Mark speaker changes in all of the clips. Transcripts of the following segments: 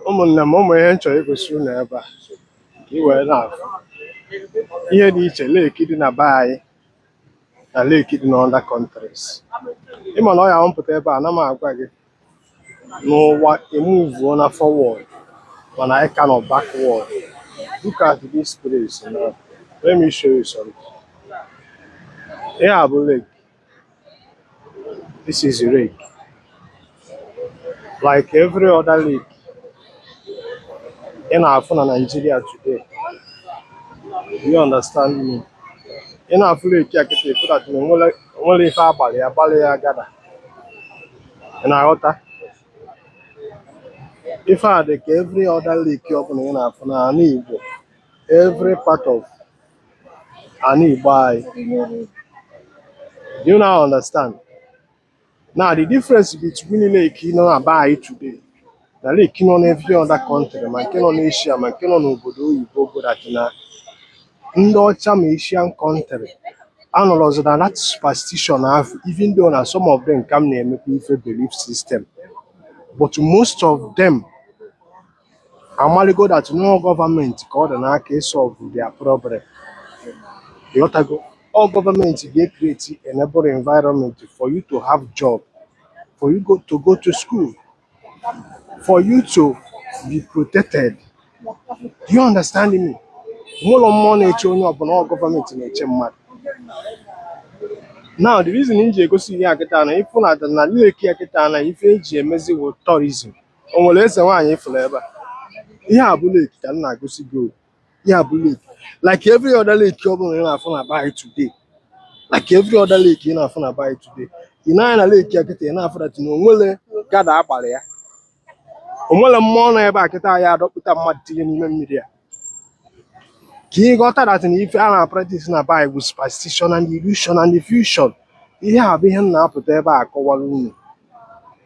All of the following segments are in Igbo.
Speaker 1: Ụmụnne m, ụmụ ihe m chọrọ igosi unu ebe a ka ị wee na-afụ ihe dị iche lake dị na be anyị na lake dị n'other countries. Ịma na ọ ya mpụta ebe a na m agwa gị n'ụwa emuvuo na forward, mana anyị ka nọ backward. Look at this place now. Let me show you something. Ihe a bụ lake. This is lake like every other lake ị na-afụ na Nigeria today. Do you understand me? Ị na-afụ lake a kịta, ịfụ that na onwere ife agbalị ya gbalị ya gada. Ị na-aghọta? Ife a dị ka every other lake ọbụla ị na-afụ n'ala Igbo, every part of ala Igbo anyị. Do you now understand? Now, the difference between lake nọ na be anyị today na lake nọ n'every other country, ma nke nọ n'Asia ma nke nọ n'obodo oyibo, bụ that na ndị ọcha ma Asian country anọrọzi na that superstition ahụ, even though na some of them ka m na-emekwa ife belief system, but most of them amaligo that no government ka ọ dị n'aka ịsolve their problem. Ịghọtago? All government ga-create enable environment for you to have job, for you go to school, for you to be protected. Do you understand me? Ụlọ mmụọ na-eche onye ọbụla, ọ gọọmenti na-eche mmadụ. Now, the reason m ji egosi ihe a kịta na ịfụ na lake ya kịta na ife eji emezi wụ tourism. O nwere eze nwaanyị ịfụrụ ebe a? Ihe a bụ lake ka m na-agosi gị o. Ihe a bụ lake like every other lake ọ bụla ị na-afụ na be anyị today, like every other lake ị na-afụ na be anyị today. Ị na-anya na lake ya kịta, ị na-afụ that na onwere gada agbara ya, onwere mmụọ nọ ebe a kịta ya adọkpụta mmadụ tinye n'ime mmiri a, ka ị ghọta that na ife a na-practice na be anyị bụ superstition and illusion and fusion. Ihe a bụ ihe m na-apụta ebe a akọwara unu.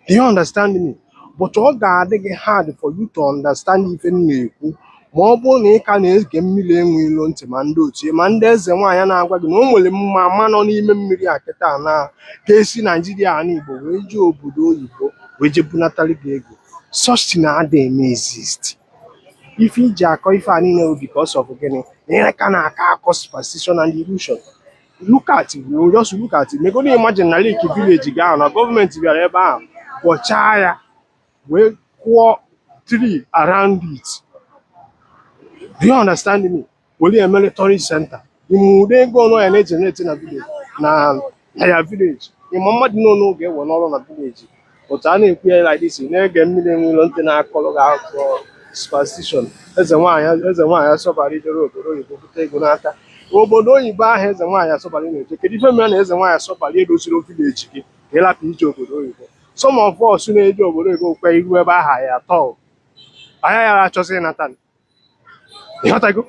Speaker 1: Do you understand me? But ọ ga-adị gị hard for you to understand ife m na-ekwu ma ọ bụrụ na ị ka na-ege mmiri enwe ilo ntị, ma ndị otu ma ndị eze nwaanyị na-agwa gị na o nwere mma ama nọ n'ime mmiri a kịta na ga-esi Naijiria, ala Igbo, wee jee obodo oyibo wee jee bunatara gị ego. Such thing adịghị eme exist. Ife iji akọ ife a niile bụ because of gịnị? Na ị ka na-akọ akọ superstition and illusion. Look at you, just look at it. Megodi imagine na lake village gị ahụ na gọọmenti bịara ebe ahụ bọchaa ya wee kụọ tree around it. Do you understand me? Were emere tourist center. Ime ụdị ego ọnụ ya na-egenerate na village na ya village, ịma mmadụ nọ n'oge ewe n'ọrụ na village. Otu a na-ekwu ya like this, na-ege mmiri enwe ụlọ ntị na-akọrọ gị akụkọ superstition, eze nwaanyị, eze nwaanyị asọbara ijere obodo oyibo bute ego n'aka. Obodo oyibo ahụ eze nwaanyị asọbara na-eje, kedu ife mere na eze nwaanyị asọbara edoziri village gị ka ịlapụ ije obodo oyibo? Some of us na-eje obodo oyibo kwe iru ebe aha ya atọ anya ya achọzi ịnata. Ịghọtago?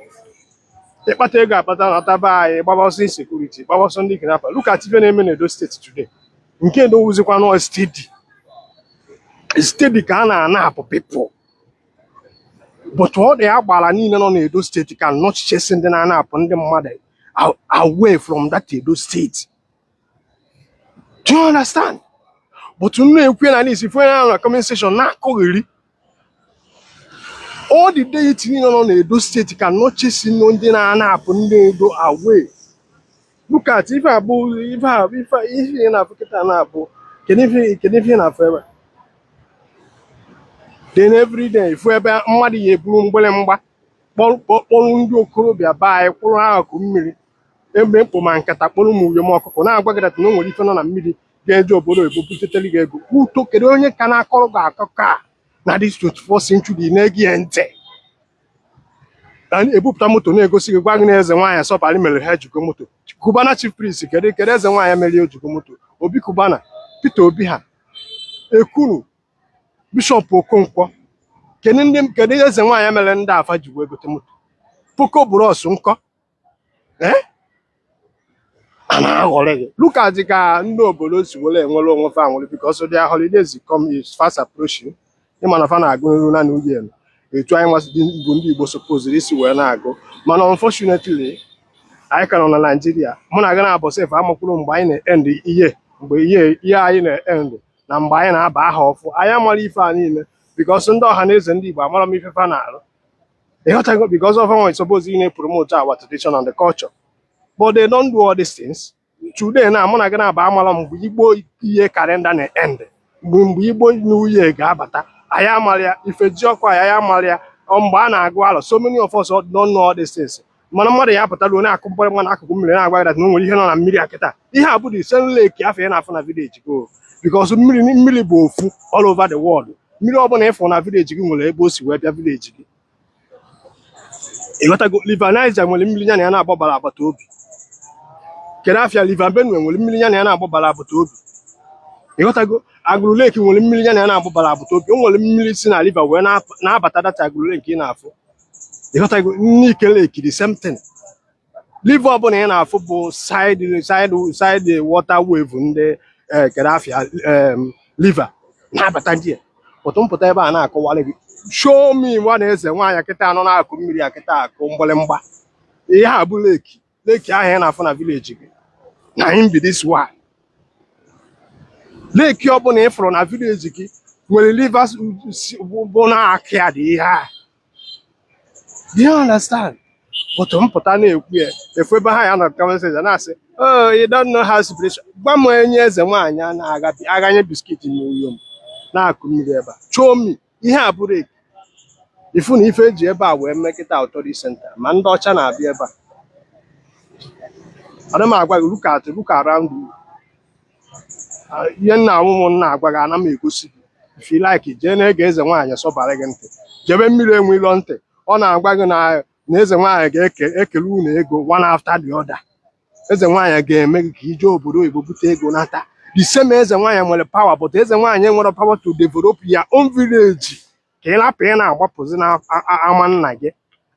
Speaker 1: Ịkpata ego akpata, nata be anyị, gbaba ọsọ insecurity, gbaba ọsọ ndị kidnapper. Look at ife na-eme n'Edo Steeti today. Nke Edo wuzikwa nọ steady steady ka a na-anapụ people, but ọ dị agbara niile nọ n'Edo Steeti ka not chasing ndị na-anapụ ndị mmadụ away from that Edo State. Do you understand? But m na-ekwu na n'isi fụ onye na comment section na-akọgheri. All the deity niile nọ n'Edo Steeti ka not chasing ndị na-anapụ ndị Edo away. Look at ife a bụ ife a, ife ị na-afụ kịta na-abụ. Kedu ife ị na-afụ ebe a? Then every day ifu ebe mmadụ ya eburu mgbịrịmgba kpọrọ ndị okorobịa be anyị kwụrụ akụkụ mmiri ebe mkpụ ma nkata kpọrọ ụmụ uyom ọkụkọ na-agwa gị that na o nwere ife nọ na mmiri ga-eje obodo oyibo butetara gị ego uto. Kedu onye ka na-akọrọ gị akụkọ a na this 24th century na-ege ya ntị, na ebupụta moto na-egosi gị, gwa gị na eze nwaanyị asọbalị mere ha ejigo moto? Cubana Chief Priest, kedu eze nwaanyị mere ya ojigo moto? Obi Cubana, Peter Obi, ha ekwuru Bishọp Okonkwo, kedu ndị, kedu eze nwaanyị mere ndị afa ji wee gote moto? Poco Bros nkọ, eh? A na-aghọrị gị. Look at ka ndị obodo si were enwere onwe fa nwere, because their holidays come is fast approaching. Ịma na fa na-agụ nru na New Year etu anyị nwasị bụ ndị Igbo supposed isi wee na-agụ, mana unfortunately anyị ka nọ na Naịjirịa. Mụ na gị na-abụ sef amakwuru mgbe anyị na-end ihe, mgbe ihe anyị na-end na mgbe anyị na-aba aha ọfụ. Anyị amara ife a niile because ndị ọha na eze ndị Igbo amara m ife fa na-arụ, ịghọtago? Because of when suppose ị na-promote our tradition and the culture, but they don't do all these things today. Na mụ na gị na-aba amara mgbe Igbo ihe calendar na-end, mgbe Igbo New Year ga-abata, anyị amara ya. Ife ji ọkụ anyị, anyị amara ya. Ọ mgbe a na-agụ alọ, so many of us don't know all these things. Mana mmadụ ya apụtala onye akụ mkpọrọ nwa n'akụkụ mmiri na-agwa gị that na o nwere ihe nọ na mmiri a kịta. Ihe a bụ the same lake afọ ị na-afụ na village go, because mmiri bụ ofu all over the world. Mmiri ọbụla ịfụ na village gị nwere ebe o si wee bịa village gị, ịghọtago? River Niger nwere mmiri ya na ya na-agbabara agbata obi. Kedu afịa? River Benue nwere mmiri ya na ya na-agbabara agbata obi, ịghọtago? Agụrụ Lake nwere mmiri ya na ya na-agbabara agbata obi. O nwere mmiri si na river wee na-abata data Agụrụ Lake ị na-afụ, ịghọtago? Nike Lake, the same thing. River ọbụla ị na-afụ bụ side water wave ndị kedu afịa river na-abata ndị a pụtụ mpụta ebe a na-akọwara gị. Show me nwa na eze nwaanyị kịta nọ na-akụ mmiri a kịta, akụ mgbịrịmgba. Ihe a bụ lake ahụ ị na-afụ na village gị na him be this one. Lake ọbụla ị fụrụ na village gị nwere rivers bụ na-akị ya dị ihe a. Do you understand? But mpụta na-ekwu ya efu ebe ha ya nọ conversation na-asị, "Oh, you don't know how spiritual." Gwa m onye eze nwaanyị a na-aga aganye biscuit n'uyom na-akụ mmiri ebe a. Show me. Ihe a bụrụ eke ifu na ife eji ebe a wee mee kịta tourist center, ma ndị ọcha na-abịa ebe a. Ana m agwa gị, look around you. Ah, ihe nna amụ m na-agwa gị, ana m egosi gị. If you like, jee na-ege eze nwaanyị sọbara gị ntị, jebe mmiri enwe ilo ntị. Ọ na-agwa gị na eze nwaanyị ga-eke ekele unu ego one after the other. Eze nwaanyị ga-eme gị ka ije obodo oyibo bute ego nata. The same eze nwaanyị nwere power, but eze nwaanyị nwere power to develop your own village ka ị lapụ ị na-agbapụzi na ama nna gị.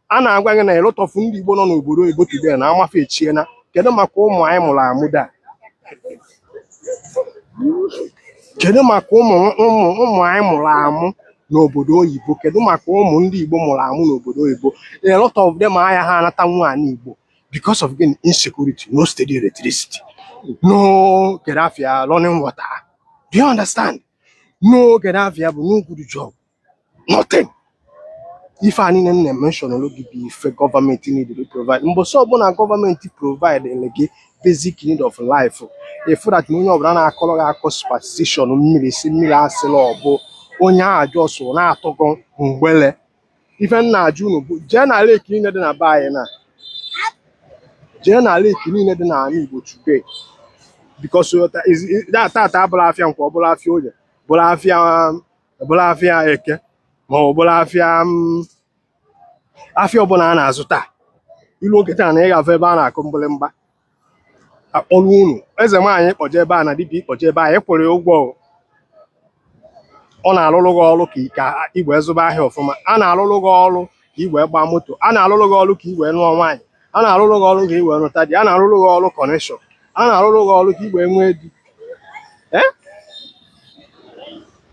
Speaker 1: A na-agwa gị na a lot of ndị Igbo nọ n'obodo oyibo today na amafe echiena. Kedu maka ụmụ anyị mụrụ amụ da? Kedu maka ụmụ anyị mụrụ amụ n'obodo oyibo? Kedu maka ụmụ ndị Igbo mụrụ amụ n'obodo oyibo? A lot of them anya ha anata nwa ala Igbo because of gịnị? Insecurity, no steady electricity, no kedafia running water. Do you understand? No kedafia bụ no good job, nothing. Ife a niile m na-emention gị bụ ife gọọmenti need to provide. Mbọsị ọbụla gọọmenti provide gị basic need of life, ịfụ that na onye ọbụla na-akọrọ gị akọ superstition mmiri si mmiri asịla, ọ bụ onye ahụ just na-atụgọ mgbele. Ife m na-ajụ unu bụ, jee na lake niile dị na be anyị, na jee na lake niile dị n'ala Igbo today, because tata abụrụ afịa Nkwọ, bụrụ afịa Oye, bụrụ afịa Eke, ma ọ bụrụ afịa ọbụla a na-azụ taa, ilu oge taa na ị ga-afụ ebe a na-akụ mgbịrịmgba. Akpọrọ unu eze nwaanyị kpọje ebe a na dibịa ịkpọje ebe a, ịkwụrụ ya ụgwọ o. Ọ na-alụrụ gị ọrụ ka ị wee zụba ahịa ọfụma. A na-alụrụ gị ọrụ ka ị wee gbaa moto. A na-alụrụ gị ọrụ ka ị wee nụọ nwaanyị. A na-alụrụ gị ọrụ ka ị wee nụta di. A na-alụrụ gị ọrụ connection. A na-alụrụ gị ọrụ ka ị wee nwee di. Eh,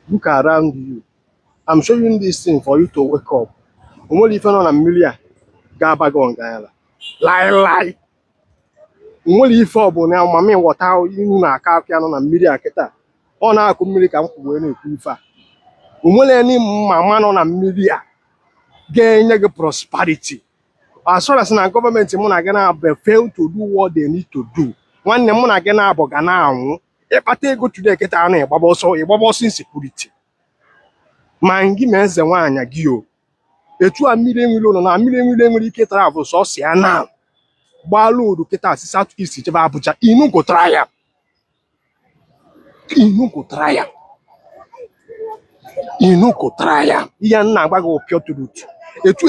Speaker 1: look around you. I'm showing this thing for you to wake up. O nwere ife nọ na mmiri a ga-aba gị ọgaranya laịlaị. O nwere ife ọbụla mami wọta inu na-aka aka nọ na mmiri a kịta ọ na-akụ mmiri ka m kwụ wee na-ekwu ife a. O nwere any mama nọ na mmiri a ga-enye gị prosperity as far as na gọọmenti mụ na gị na-abụ fail to do what they need to do. Nwanne, mụ na gị na-abụ ga na-anwụ. Ịkpata ego today kịta a na-ịgbaba ọsọ, ịgbaba ọsọ insecurity ma ngị ma eze nwaanyị gị o. Etu a mmiri enwere ụlọ na mmiri enwere enwere ike travel sọsọ ya na gbaa load kịta si South East chebe Abuja. Inugụtara ya, inugụtara ya, inugụtara ya. Ihe m na-agwa gị pure truth. Etu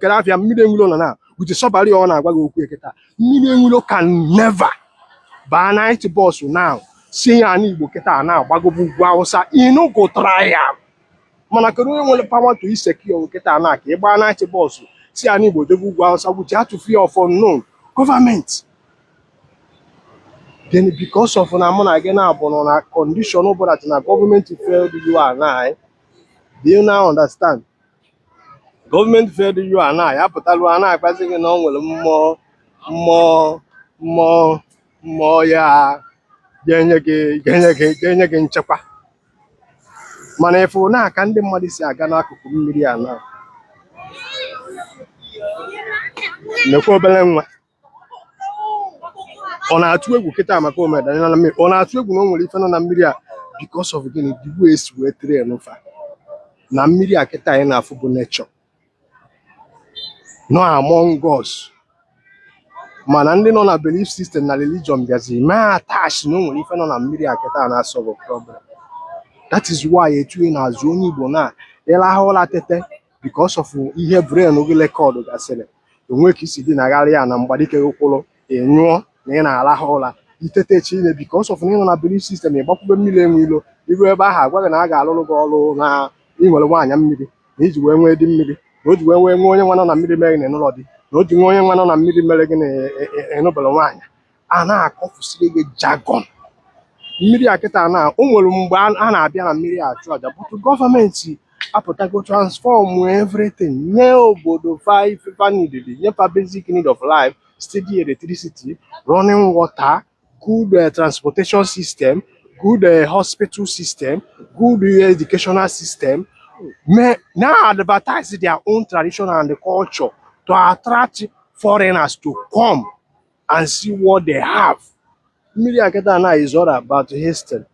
Speaker 1: kere afịa mmiri enwere ụlọ na uche sọbarị, ọ na-agwa gị okwu kịta. Mmiri enwere can never baa night bus now si ya n'Igbo kịta na-agbagobu ugwu Awụsa. Inugụtara ya. Mana kedu onye nwere power to insecure nkịta na ka ị gbaa night bus si ya n'Igbo debe ugwu Awụsa, which had to fear of unknown government? Then because of na mụ na gị na-abụ nọ na condition bụ that na gọọmenti failed you and I. Do you now understand? Gọọmenti failed you and I. Apụtalụ a na-agbazi gị na ọ nwere mmụọ mmụọ mmụọ mmụọ ya ga-enye gị nchekwa. Mana ịfụ na aka ndị mmadụ si aga n'akụkụ mmiri a na nekwa obere nwa, ọ na-atụ egwu kịta maka omedanye na mmiri. Ọ na-atụ egwu na o nwere ife nọ na mmiri a because of gịnị? The way esi wee train fa na mmiri a kịta anyị na-afụ bụ nature nọ among us. Mana ndị nọ na belief system na religion bịazi mee attach na o nwere ife nọ na mmiri a kịta na-solve problem. That is why etu ị na-azụ onye Igbo na ịlahụ ụra tete, because of ihe brain gị record gasịrị onwe ka isi dị nagharị ya na mgbadike gị kwụrụ ị nyụọ na ị na-arahụ ụra itete echi ime, because of na ị nọ na belief system, ịgbakwube mmiri enwe ilo iru ebe ahụ agwa gị na a ga-alụrụ gị ọrụ na ị nwere nwaanyị mmiri, na iji wee nwee di mmiri, na o ji wee nwee nwee onye nwa nọ na mmiri mere gị na ịnụlọ di, na o ji nwee onye nwa nọ na mmiri mere gị na ịnụbere nwaanyị. A na-akọfusiri gị jargon. Mmiri a kịta na o nwere mgbe a na-abịa na mmiri achụ aja, but gọọmenti apụtago transform everything, nye obodo fa ife fa needed, nye fa basic need of life: steady electricity, running water, good transportation system, good hospital system, good educational system. May now advertise their own tradition and culture to attract foreigners to come and see what they have. Mmiri a kịta na is all about history.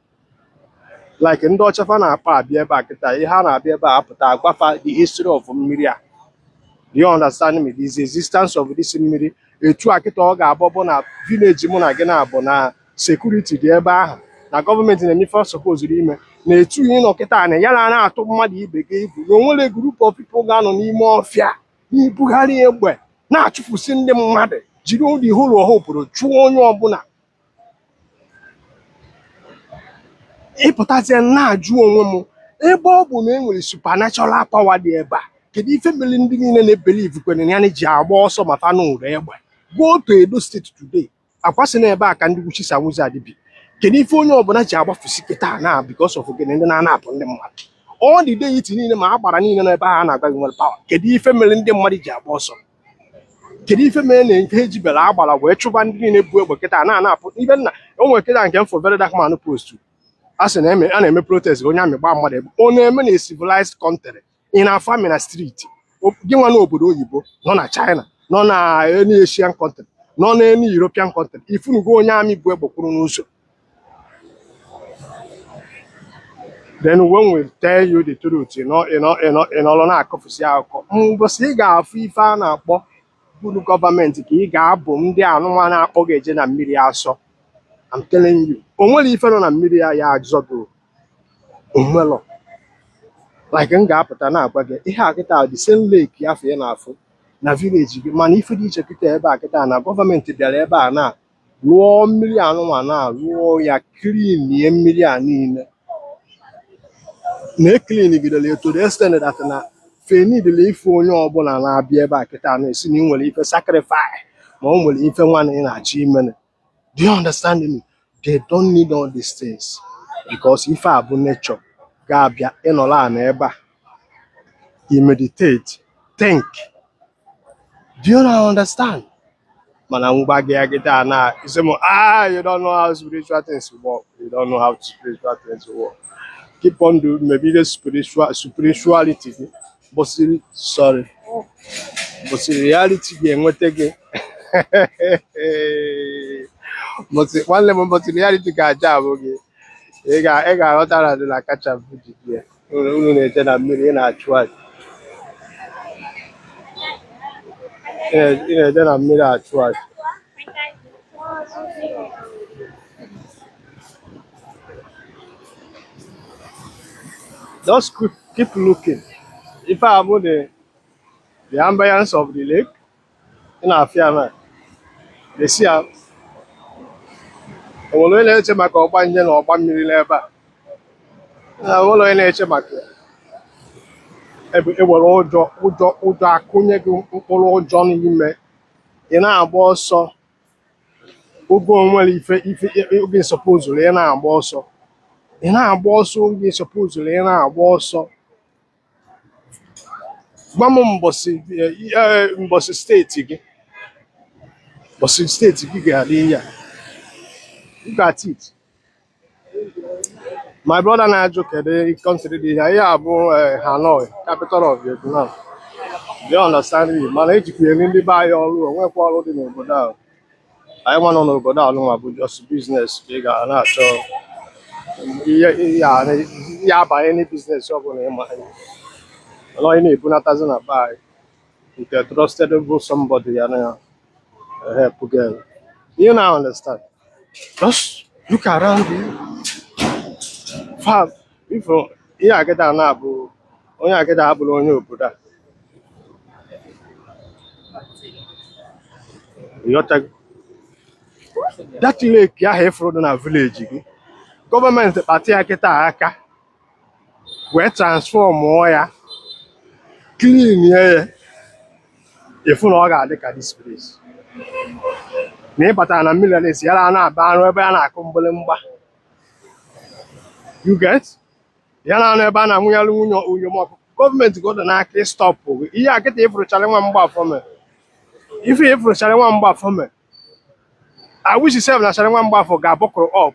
Speaker 1: Like ndị ọcha fa na-akpa abịa ebe a kịta, ihe a na-abịa ebe a apụta agwafa the history of mmiri a. Do you understand me? The existence of this mmiri etu a kịta ọ ga-abụ bụ na village mụ na gị na-abụ na security dị ebe ahụ, na gọọmenti na-eme ife supposed ime, na etu ị nọ kịta na ya na na-atụ mmadụ ibe gị egwu, na onwere group of people ga-anọ n'ime ọfịa n'ibugharị egbe na-achụfusi ndị mmadụ, jiri ụdị hụrụ ọha obodo chụọ onye ọbụla. Ịpụtazie na-ajụ onwe m, ebe ọ bụ na e nwere supernatural power dị ebe a, kedu ife mere ndị niile na-ebelieve kwere na ya ji agba ọsọ ma fa n'ụrụ egbe? Go to Edo State today, akwasị na ebe a ka ndị witches and wizard bi. Kedu ife onye ọbụla ji agbafusi kịta na? Because of gịnị? Ndị na-anapụ ndị mmadụ all the deity niile ma agbara niile n'ebe ahụ a na-agwa gị nwere power. Kedu ife mere ndị mmadụ ji agba ọsọ? Kedu ife mere na nke ejibere agbara wee chụba ndị niile bu egbe kịta na-anapụ ibe nna o nwere kịta? Nke m for Very Dark Man post a sị na a na-eme protest, onye amị gbaa mmadụ egbe. Ọ na-eme na civilized country ị na-afụ amị na street gị nwa n'obodo oyibo, nọ na China, nọ na any Asian country, nọ na any European country, ifunugo onye amị bụ egbe kwuru n'ụzọ? Then when we tell you the truth, ị nọrọ na-akọfusi akụkọ. Mbọsị ị ga-afụ ife a na-akpọ bụrụ gọọmenti ka ị ga-abụ ndị anụnwa na-akpọ gị eje na mmiri asọ. I'm telling you, o nwere ife nọ na mmiri ya ya azọgo onwelọ. Like m ga-apụta na-agwa gị ihe a kịta, the same lake afọ ị na-afụ na village gị, mana ife dị iche kịta ebe a kịta na gọọmenti bịara ebe a na lụọ mmiri anụnwa, na lụọ ya, cleanie mmiri a niile na ecleanigidere ya to the extent that na fenidile ife onye ọbụla na-abịa ebe a kịta na-esi na ị nwere ife sacrifice ma o nwere ife nwa na ị na-achọ imene. Do you understand me? They don't need all these things because ife a bụ nature ga-abịa ịnọrọ ana ebe a, you meditate, think. Do you now understand? Mana ngwa gị kịta na isi m, ah, you don't know how spiritual things work. You don't know how spiritual things work. Keep on doing maybe the spirituality gị, but sorry, but reality ga-enweta gị. But nwanne m, but reality ga-aja abụ gị. Ị ga-aghọta na dị na kacha bụ jiji ya. Unu na-eje na mmiri, ị na-achụ aja, ị na-eje na mmiri achụ aja. Just keep looking. Ife a bụ the ambience of the lake. Ị na-afịa ya na esi ya. O nwere onye na-eche maka ọgbanje na ọgba mmiri n'ebe a? Na o nwere onye na-eche maka ya? Ebe ewere ụjọ akụnye gị mkpụrụ ụjọ n'ime, ị na-agba ọsọ. Oge onwere ife ife oge supposed ị na-agba ọsọ, ị na-agba ọsọ oge supposed ị na-agba ọsọ. Gwa m mbọsị, mbọsị steeti gị, mbọsị steeti gị ga-adị ihe a. Look at it. My brother na-ajụ kedu country dị ihe a. Ihe a bụ Hanoi, capital of Vietnam. Do you understand me? Mana ejikwa eri ndị be anyị ọrụ, onwekwa ọrụ dị n'obodo ahụ. Anyị nwa nọ n'obodo a nụnwa bụ just business ka ị ga na-achọ ihe ihe abanye na business ọbụla ịma anyị. Mana onye na-ebunatazi na be anyị nke trusted bụ somebody ya na help girl. You now understand? Just look around you. Fa ifo ihe agịda na-abụ onye agịda abụrụ onye obodo a. Ịghọtago? That lake ahụ ịfụrụ dị na village gị, gọọmenti kpata ya kịta aka wee transformụọ ya, clean ya, ịfụ na ọ ga-adị ka this place. Na ịbatara na mmiri na-esi ya na-aba arụ ebe a na-akụ mgbịrịmgba. You get? Ya na-anụ ebe a na-amụnyalụ nwunye unyom ọkụ. Gọọmenti ka ọ dị n'aka ịstọpụ gị. Ihe a kịta ịfụrụchara nwa mgbafọ mere. Ife ịfụrụchara nwa mgbafọ mere. I wish sef na Charlie nwa mgbafọ ga-abọkụrụ up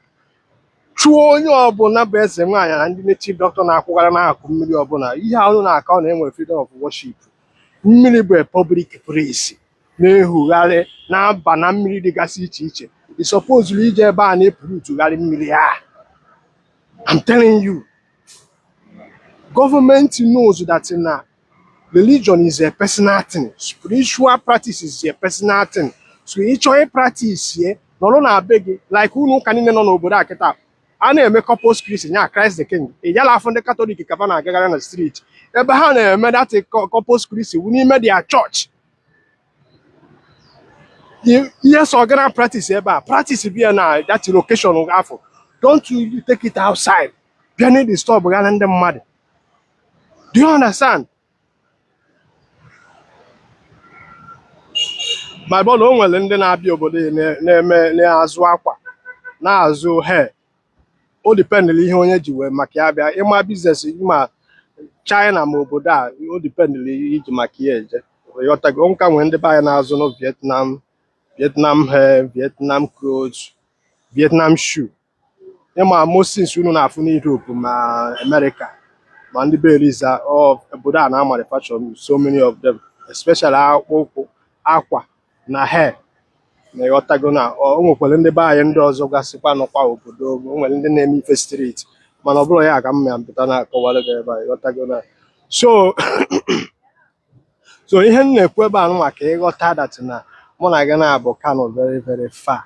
Speaker 1: chụọ onye ọbụla bụ eze nwaanyị na ndị native doctor na-akwụgara n'akụkụ mmiri ọbụla. Ihe ahụ na-akọ na enwere freedom of worship. Mmiri bụ a public place na-ehugharị na-aba na mmiri dịgasị iche iche. Ị supposed ije ebe a na-epurutugharị mmiri a. I'm telling you, government knows that na religion is a personal thing, spiritual practice is a personal thing. So ị chọọ ịpractice ye, nọrọ na be gị. Like ụlọ ụka niile nọ n'obodo a kịta a na-eme Corpus Christi nya Christ the King, ị yala afọ ndị Katọlik ka fa na-agagharị na street ebe ha na-eme that Corpus Christi wu n'ime their church. Ihe so gara practice ebe a, practice bịa na that location afọ. Don't you take it outside bịa na disturb ya na ndị mmadụ. Do you understand? My brother, o nwere ndị na-abịa obodo ya na-eme na-azụ akwa, na-azụ hair. O dependịrị ihe onye ji wee maka ya bịa ịma business ma China ma obodo a. O dependịrị iji maka ya eje. Ịghọtago? Nka nwere ndị be anyị na-azụ na Vietnam, Vietnam hair, Vietnam clothes, Vietnam shoe. Ịma most things unu na-afụ n'Europe ma America ma ndị be Eliza, ọ obodo a na-manufacture so many of them, especially akpụkpọ ụkwụ, akwa na hair. Na ịghọtago na o nwekwara ndị be anyị ndị ọzọ gasịkwa nọkwa obodo. O nwere ndị na-eme ife street, mana ọ bụrụ ya ka m ma mpụta na-akọwara gị ebe a. Ịghọtago na so ihe m na-ekwu ebe a maka ịghọta that na mụ na gị na-abụ kano very very far.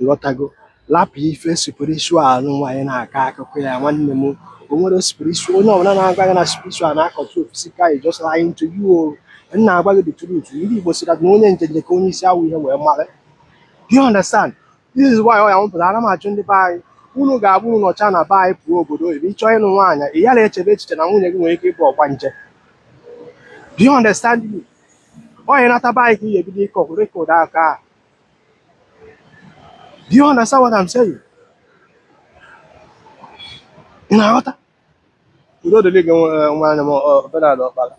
Speaker 1: Ịghọtago? Lapụ ife spiritual nwaanyị na-akọ akụkọ ya. Nwanne m, o nwere spiritual. Onye ọbụla na-agwa gị na spiritual na-akọta physical is just lying to you o. M na-agwa gị the truth. Ndị Igbo sị that na onye njenje ka onye isi awụ ihe wee mara. Do you understand? This is why ọ ya nwepụtara ana m achụ ndị be anyị. Unu ga-abụ unu nọcha na be anyị pụọ obodo oyibo, ịchọọ ịnụ nwaanyị, ị yara echebe echiche na nwunye gị nwere ike ịbụ ọgba nje. Do you understand me? Onye nata be anyị ka ị ga-ebido ịkọ record aka a. Do you understand what I'm saying? Ị na-aghọta? Udo dịrị gị, nwanne m Bernard Ọkpara.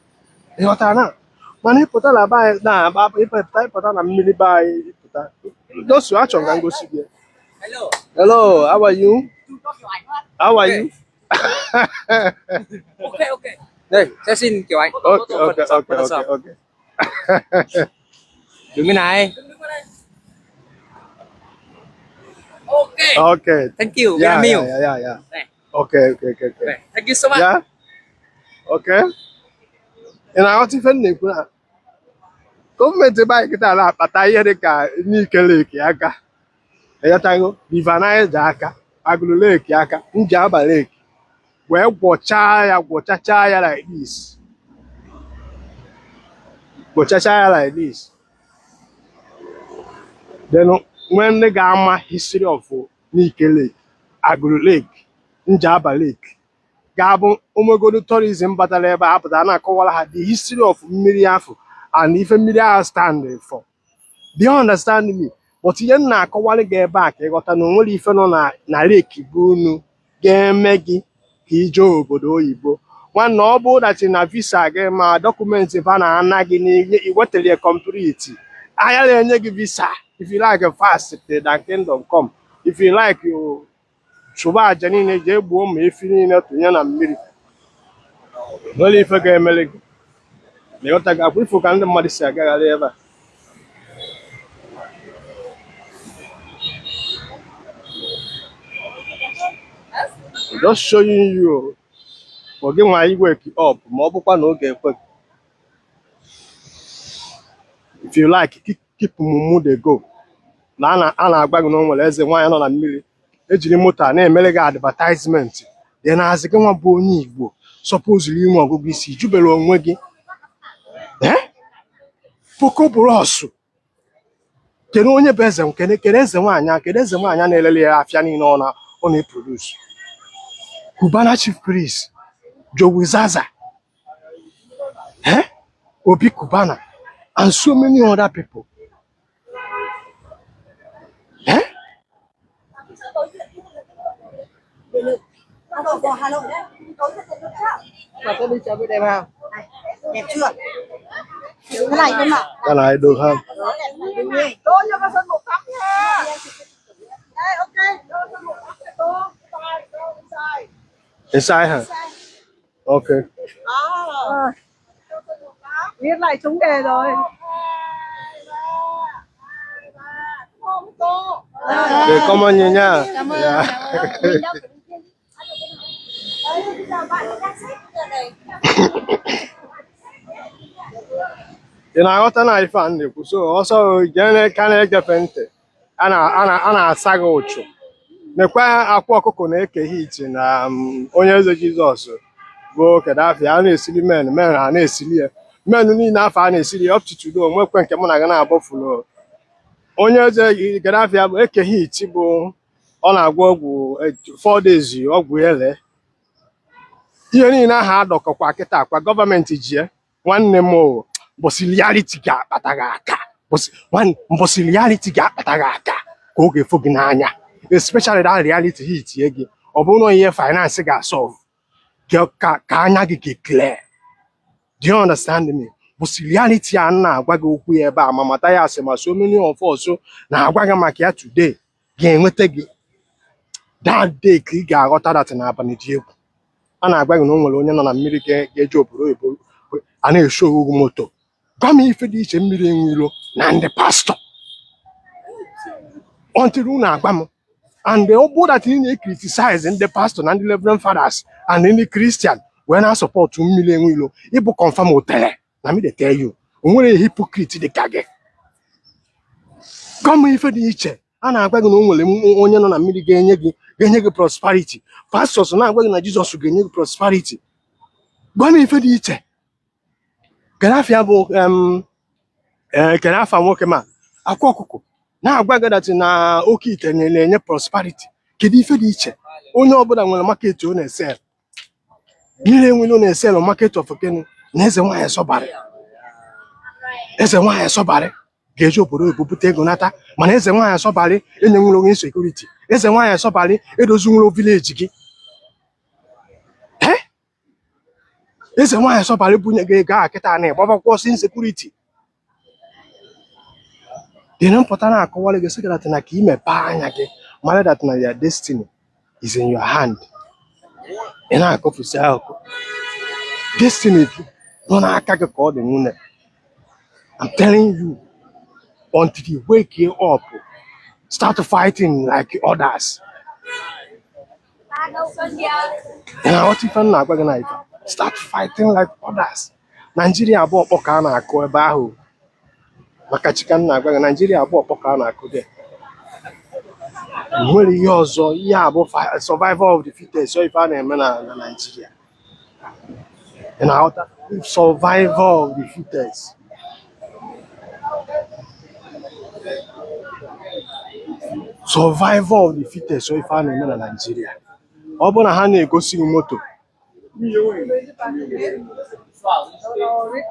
Speaker 1: Ị ghọtara na mana ịpụta na be anyị na ịpụta ịpụta na mmiri be anyị ịpụta dosu achọrọ ka m gosi gị.
Speaker 2: Hello.
Speaker 1: Hello, how are you? How are you?
Speaker 2: Ok ok. Đây, sẽ xin kiểu anh.
Speaker 1: Okay.
Speaker 2: Đứng bên này. Ok.
Speaker 1: Okay.
Speaker 2: Thank you.
Speaker 1: Yeah,
Speaker 2: Vietnam.
Speaker 1: yeah.
Speaker 2: Đây.
Speaker 1: Okay.
Speaker 2: Đây. Thank you so much.
Speaker 1: Yeah. Okay. Ị na-aghọta ife m na-ekwu na gọọmenti ebe anyị kịta na-akpata ihe dị ka Nike Lake aka, ịghọtago, River Niger aka, Agụlụ Lake aka, Njaba Lake, wee gwọchaa ya, gwọchachaa ya like this, gwọchachaa ya like this, then nwee ndị ga-ama history of Nike Lake, Agụlụ Lake, Njaba Lake, ga-abụ onwegodo tourism batara ebe a pụtara na-akọwara ha the history of mmiri afọ and ife mmiri ahụ stand for. Do you understand me? But ihe m na-akọwalị gị ebe a ka ịghọta na o nwere ife nọ na lake bụ unu ga-eme gị ka ije obodo oyibo. Nwanne, ọ bụrụ that na visa gị ma document fa na-ana gị n'ihe iwetara ya complete, anya na-enye gị visa. If you like, fast till thy kingdom come. If you like, you chụba aja niile, jee gbuo ma efi niile tụnye na mmiri, nwere ife ga-emere gị. Ma ịghọtago akwa ifo ka ndị mmadụ si agagharị ebe a. Just showing you for gị nwa wake up, ma ọ bụkwa na oge ekwe gị. If you like, keep mumu dey go. Na a na-agwa gị na o nwere eze nwaanyị nọ na mmiri, ejiri moto a na-emere gị advertisement dị na-azị gị. Nwa bụ onye Igbo supposed inwe ọgụgụ isi, jubere onwe gị. Eh? Boko Bros, kedu onye bụ eze? Kedu eze nwaanyị a? Kedu eze nwaanyị a na-elele ya afịa niile ọ na-eproduce? Cubana Chief Priest, Jowi Zaza, eh? Obi Cubana and so many other people, eh?
Speaker 2: Mà tôi đi chợ cái đẹp không?
Speaker 3: Đẹp chưa? Cái này cơ mà.
Speaker 1: Cái này được không?
Speaker 3: Tôi cho con Sơn một tấm nha. Đây, ok. Cho Sơn một tấm cho tôi. Sai, tôi sai.
Speaker 1: Inside hả? Ok.
Speaker 3: Ờ.
Speaker 4: Viết lại trúng đề rồi.
Speaker 3: Không cô.
Speaker 1: Được, cảm ơn nhiều nha. Dạ.
Speaker 3: Đấy, bây giờ bạn đang xếp giờ này.
Speaker 1: Ị na-aghọta na ife a m na-ekwu? So ọsọ jee ka na-egefe ntị, a na-asa gị ụchụ. Nekwa akwa ọkụkọ na-eke hit na onye eze Jizọs bụ Kedafi. A na-esiri men ha na-esiri ya men niile afọ a na-esiri ya up to today. Onwekwe nke mụ na gị na-abọfulu onye eze Kedafi bụ eke hit, bụ ọ na-agwọ ọgwụ 4 days, ọgwụ ele ihe niile ahụ adọkọkwa kịta akwa gọọmenti ji ya. Nwanne m o, mbọsị reality ga-akpata gị aka, mbọsị reality ga-akpata gị aka ka ọ ga-efo gị n'anya, especially that reality hit ye gị. Ọ bụrụ na ihe finance ga-asolve ka anya gị ga-clear. Do you understand me? Bụsị reality a m na-agwa gị okwu ya ebe a, ma mata ya asị, ma so many of us na-agwa gị maka ya today ga-enweta gị that day ka ị ga-aghọta that na abalị dị egwu. A na-agwa gị na o nwere onye nọ na mmiri ga-eje obodo oyibo, a na-esho owu moto. Gwa m ife dị iche mmiri enwe ilo na ndị pastọ until unu agwa m. And ọ bụrụ that ị na-criticize ndị pastọ na ndị reverend fathers and ndị Christian wee na-asupport mmiri enwe ilo, ịbụ confirm otere na me dey tell you, o nwere hypocrite dị ka gị. Gwa m ife dị iche. A na-agwa gị na o nwere onye nọ na mmiri ga-enye gị prosperity, pastors na-agwa gị na Jizọs ga-enye gị prosperity. Gwa m ife dị iche. Kedafia bụ ee kedu afa nwoke ma akwa ọkụkọ na-agwa gị that na oke ite na-enye prosperity? Kedu ife dị iche? Onye ọbụla nwere market ọ na-esell. Mmiri enwere ọ na-esell market of gịnị? Na eze nwaanyị sọbarị, eze nwaanyị sọbarị ga-eji obodo oyibo bute ego nata, mana eze nwaanyị sọbarị enye nwere onye insecurity, eze nwaanyị sọbarị edozi nwere village gị. Eh? Eze nwaanyị sọbarị bunye gị ego a kịta na ịgbabakwa ọsọ insecurity dị na mpụta. Na-akọwara gị sị gị that na ka ị mepee anya gị mara that na your destiny is in your hand. Ị na-akọfusi akụkọ destiny gị nọ n'aka gị ka ọ dị nwunye. I'm telling you, until you wake you up, start fighting like others. Ị na-aghọta ife m na-agwa gị na ife? Start fighting like others. Naijiria abụọ ọkpọ ka a na-akụ ebe ahụ maka chika m na-agwa gị. Naijiria abụọ ọkpọ ka a na-akụ dị, nwere ihe ọzọ. Ihe a bụ survival of the fittest. Ọ ife a na-eme na Naijiria. Ị na-aghọta? Survival of the fittest. Survival of the fittest. Ọ ife a na-eme na Naijiria. Ọ bụrụ na ha na-egosi gị moto
Speaker 4: Rồi,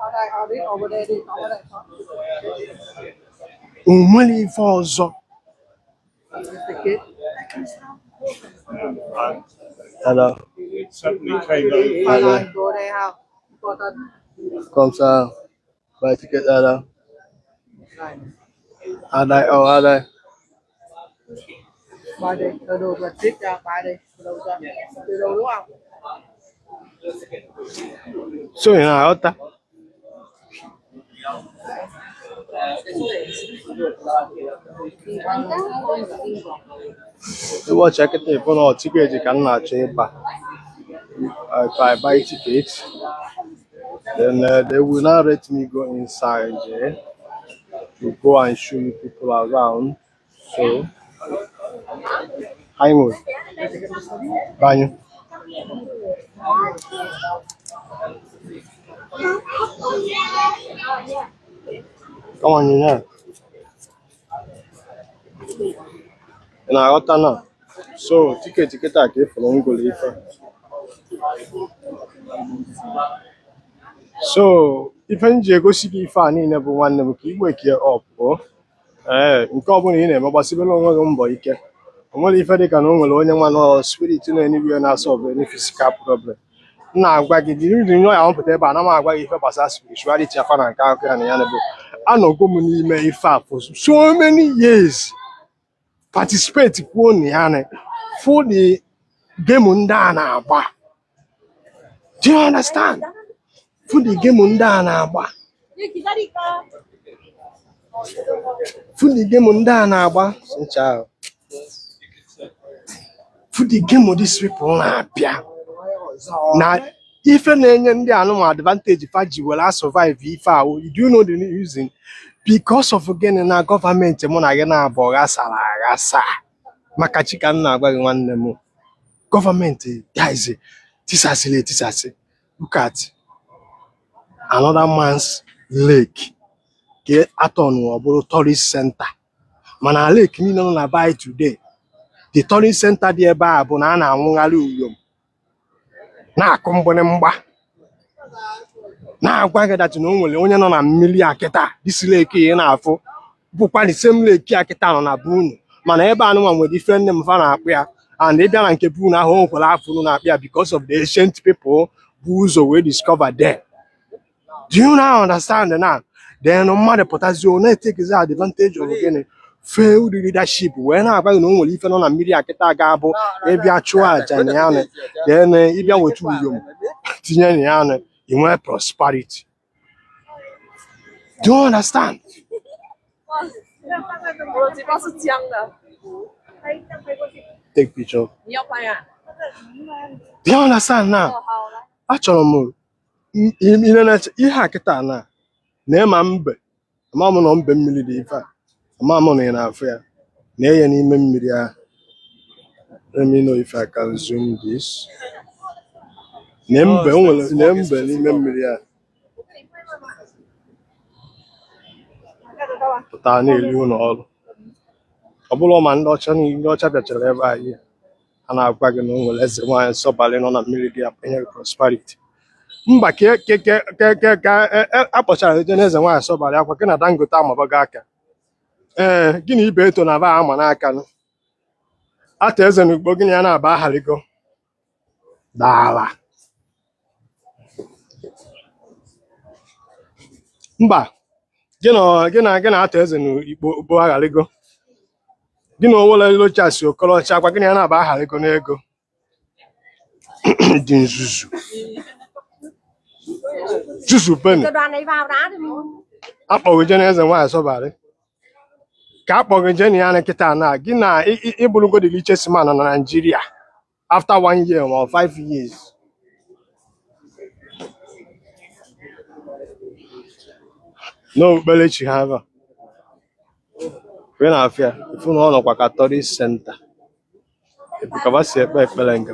Speaker 4: ở đây, ở đi, ở bên đây đi, ở bên đây.
Speaker 1: O nwere ife ọzọ.
Speaker 2: Ticket.
Speaker 1: Hello.
Speaker 5: It suddenly came over.
Speaker 1: Hello.
Speaker 2: Rồi, vô đây không? Cô tên.
Speaker 1: Không sao. Buy ticket ở đâu?
Speaker 2: Rồi,
Speaker 1: À đây, ồ à đây.
Speaker 2: bài đi. Tôi đồ và trích ra, bài đi. Đâu cho. Từ đâu đúng không?
Speaker 1: So ị na-aghọta? Ịwọchị kịta ịfụ na ọ ticket ka m na-achọ ịgba. If I buy ticket, then they will not let me go inside there to go and show you people around. So, hai người, bao nhiêu? Come on, you know. Ị na-aghọta na? So, ticket kịta ka ị fụrụ ngolo ife. So, ife m ji egosi gị ife a niile bụ nwanne m ka i wake up o. Ee, nke ọbụla ị na-eme gbasibere onwe gị mbọ ike. O nwere ife dịka na o nwere onye nwa nọ spirit nọ anywhere na-solve any physical problem. M na-agwa gị jiri jiri nọ ya mpụta ebe a na m agwa gị ife gbasara spirituality afa na nke akụkọ ya na ya na bụ anọgo m n'ime ife a for so many years participate kwuo na ya na for the game ndị a na-agba. Do you understand? For the game ndị a na-agba. For the game ndị a na-agba. Ncha ahụ. For the game these people na-abịa. Na ife na-enye ndị anụmanụ advantage fa ji were survive ife ahụ. Do you know the reason? Because of gịnị na gọọmenti mụ na gị na-abụ ghasara aghasa. Maka chi ka m na-agwa gị nwanne m. Gọọmenti guys tisasịrị etisasị. Look at another man's lake ka atọn ọ bụrụ tourist center. Mana lake niile nọ na by today, the tourist center dị ebe a bụ na a na-anwụgharị uyom na-akụ mgbịrịmgba na-agwa gị that na o nwere onye nọ na mmiri a kịta. This lake ị na-afụ bụkwa the same lake a kịta nọ na be unu, mana ebe anụnwa nwere ife nne m fa na-akpụ ya, and ịbịa na nke be unu ahụ o nwekwara afọ unu na-akpụ ya because of the ancient people bụ ụzọ wee discover there. Do you now understand now? Then mmadụ pụtazie ọ na-etekezi advantage of gịnị? Failed leadership wee na-agwa gị na o nwere ife nọ na mmiri a kịta ga-abụ ịbịa chụọ àjà na ya, then ịbịa weta uyom tinye na ya, ị nwee prosperity. Do you understand?
Speaker 4: 我的嘴巴是僵的，
Speaker 1: Take picture.
Speaker 4: 你要拍啊？
Speaker 1: Do you understand now?
Speaker 4: 哦，好，来。
Speaker 1: Achọrọ m ilele ihe a kịta na na ịma mbe ama m na mbe mmiri dị ife a ama m na ị na-afụ ya na-enye n'ime mmiri ahụ. Let me know if I can zoom this. Na mbe o nwere na mbe n'ime mmiri ahụ pụtara na-eri ụlọ ọrụ. Ọ bụrụ ma ndị ọcha niile ndị ọcha bịachara ebe a ihe a na-agwa gị na o nwere eze nwaanyị nsọbalị nọ na mmiri dị ya nye gị prosperity. Mba ka ke ke ke ke ka akpọchara eje n'eze nwaanyị sọbalị akwa gị na Dangote amabago aka. Ee, gị na ibe eto na ba ama n'aka nụ. Ata eze na ugbo gị na ya na-aba aghaligo daala. Mba gị na ata eze na ikpo bụ aghaligo gị na Owele Rochas Okorocha akwa gị na ya na-aba aghaligo n'ego dị nzuzu zuzu benu.
Speaker 3: Cái đoàn này vào đá thì mình
Speaker 1: Akpọghị je na eze nwaanyị sọbalị ka akpọghị je na ya na nkịta na gị na ịbụrụgo the richest man na Nigeria after one year or 5 years n'okpukperechi ha ebe a wee na-afịa ifu na ọ nọkwa ka tourist center ebukaba si ekpe ekpere nke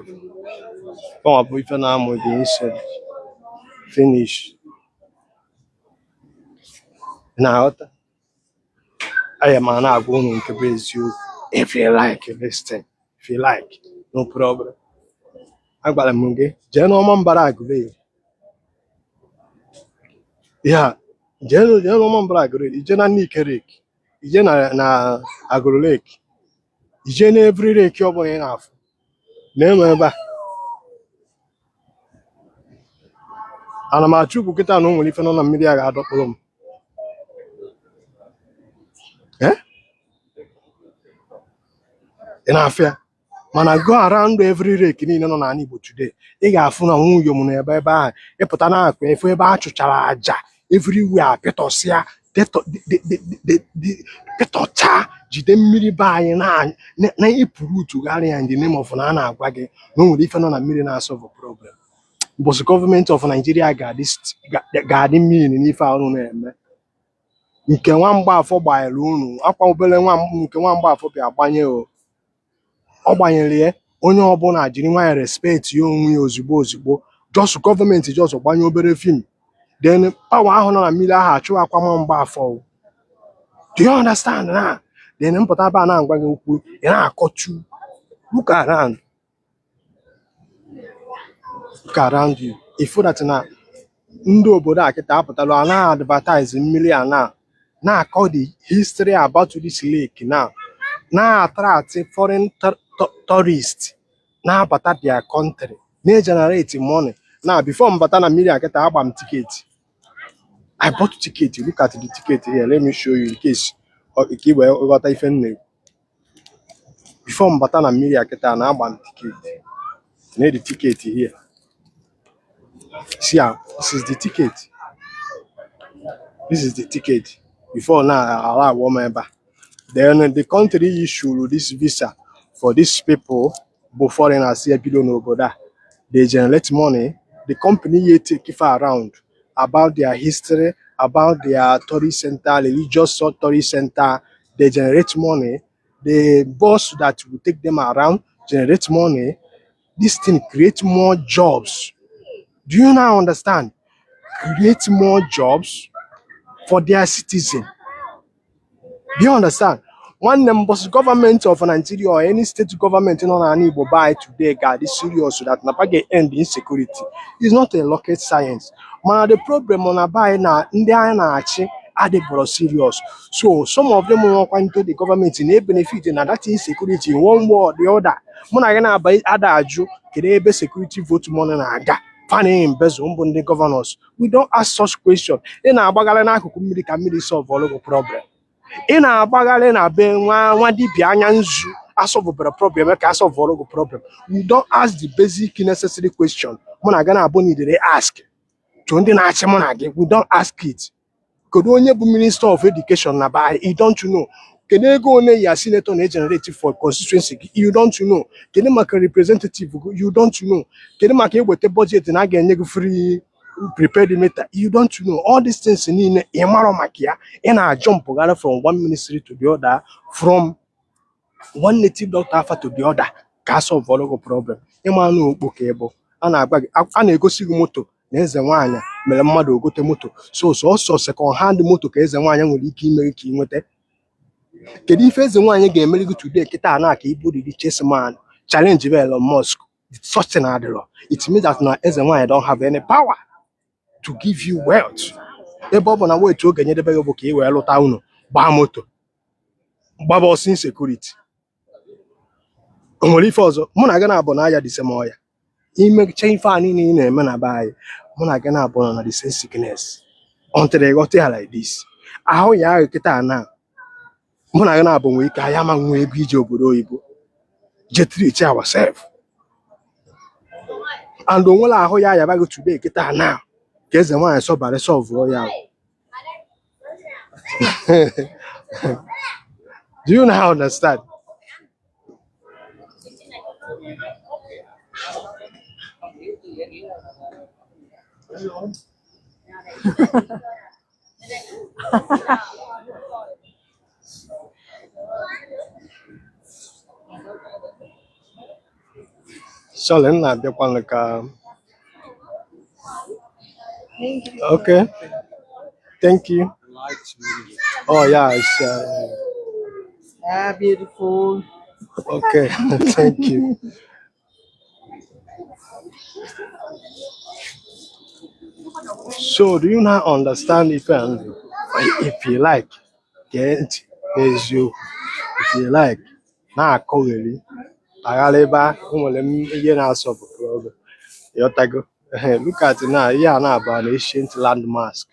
Speaker 1: fọnwa bụ ife na-amụ dị inside finish na-aghọta aya ma na-agwa unu nke bụ eziokwu. If you like, listen. If you like, no problem. Agwara m gị jee n'ọma mbara Aguleri ya jee n'ọma mbara Aguleri, ije na Nike Lake, ije na Agụrụ Lake. Ije na every lake ọbụla ị na-afụ na-enwe ebe a. Ana m achụ ugwu kịta na o nwere ife nọ na mmiri a ga-adọkpụrụ m. Eh? Ị na-afụ ya? Mana go around every lake niile nọ n'ala Igbo today, ị ga-afụ na nwuyom na ebe ebe ahụ ịpụta na-akụ efu ebe a chụchara aja everywhere, apịtọsịa pịtọcha, jide mmiri be anyị na ịpụrụ utugharị ya in the name of na a na-agwa gị na o nwere ife nọ na mmiri na-asolve problem. Mbọsị gọọmenti of Nigeria ga-adị mmiri n'ife ahụ na-eme nke nwa mgbafọ gbanyere unu akwa obere nwa nke nwa mgbafọ bịa gbanye o ọ gbanyere ya, onye ọbụla jiri nwayọ respect ya onwe ya ozugbo ozugbo. Just gọọmenti just gbanye obere film, then power ahụ nọ na mmiri ahụ achụ akwa nwa mgbafọ o. Do you understand na? Then mpụta ebe a na-agwa gị okwu, ị na-akọchu. Look around, look around you, ifu that na ndị obodo a kịta apụtala a na-advertise mmiri a na na-akọ the history about this lake now, na-attract foreign tourist na-abata their country, na-egenerate money. Na before m bata na mmiri a kịta, agba m ticket. I bought ticket. Look at the ticket here. Let me show you in case ka ị wee ghọta ife m na-ekwu. Before m bata na mmiri a kịta na agba m ticket na the ticket here. See am, this is the ticket. This is the ticket before now ala awọ m ebe a. Then the country issued this visa for these people bụ foreigners ya bido n'obodo a. They generate money. The company ye take ife around about their history, about their tourist center, religious tourist center, they generate money. The bus that will take them around generate money. This thing create more jobs. Do you now understand? Create more jobs for their citizen. Do you understand? Nwanne m, mbọsị gọọmenti of Nigeria or any state government nọ n'ala Igbo by today ga-adị serious that na ga end insecurity is not a rocket science. Mana the problem na be anyị na ndị anyị na-achị adịbọrọ serious, so some of them nwekwa into the government na-ebenefit na that insecurity in one way or the other. Mụ na gị na-aba ada ajụ kedu ebe security vote money na-aga, fa na-embezzle mbụ ndị governors. We don't ask such question. Ị na-agbagharị n'akụkụ mmiri ka mmiri solve ọlụgụ problem. Ị na-agbagharị na be nwa nwa dibịa anya nzu asolvebere problem ka asolve gị problem. We don't ask the basic necessary question mụ na gị na-abụ nidere ask to ndị na-achị mụ na gị. We don't ask it. Kedu onye bụ minister of education na be anyị? You don't know. Kedu ego one ya senator na-egenerate for constituency gị? You don't know. Kedu maka representative gị? You don't know. Kedu maka eweta budget na a ga-enye gị free prepaid meter? You don't know. All these things niile ị marọ maka ya. Ị na-ajumpụgharị from one ministry to the other, from one native doctor afa to the other, ka a solve gị problem. Ịma na okpo ka ị bụ a na-agwa gị, a na-egosi gị moto na eze nwaanyị mere mmadụ ogote moto, so sọsọ second hand moto ka eze nwaanyị nwere ike ime ka ị nweta. Kedu ife eze nwaanyị ga-emeri gị today kịta na ka ị bụrụ the richest man? Challenge bụ Elon Musk. Such thing adịrọ. It means that na eze nwaanyị don't have any power to give you wealth, ebe ọ bụ na wealth oge nyedebe gị bụ ka ị wee lụta unu gbaa moto, gbaba ọsọ insecurity. O nwere ife ọzọ mụ na gị na-abụ na aya the same ọya. Imecha ife a niile ị na-eme na be anyị, mụ na gị na-abụ nọ na the same sickness until ị ghọta ya like this. Ahụ ya ahụ kịta na mụ na gị na-abụ nwee ike anyị ama nwe ego ije obodo oyibo je treat ourselves, and onwere ahụ ya ayaba gị today kịta na ka eze nwaanyị sọbara solve ya. Do you now understand? Sorry, m na-abịakwanụ ka. Okay, thank you. Oh yeah, it's
Speaker 2: Ah, beautiful.
Speaker 1: Okay, thank you. So do you now understand ife a m na-ekwu? If you like, gee ntị n'eziokwu. If you like, Na-akọgheri aghalịba. O nwere ihe na-asọpụ problem, ịghọtago? Ehe, look at na ihe a na-abụ an ancient landmask,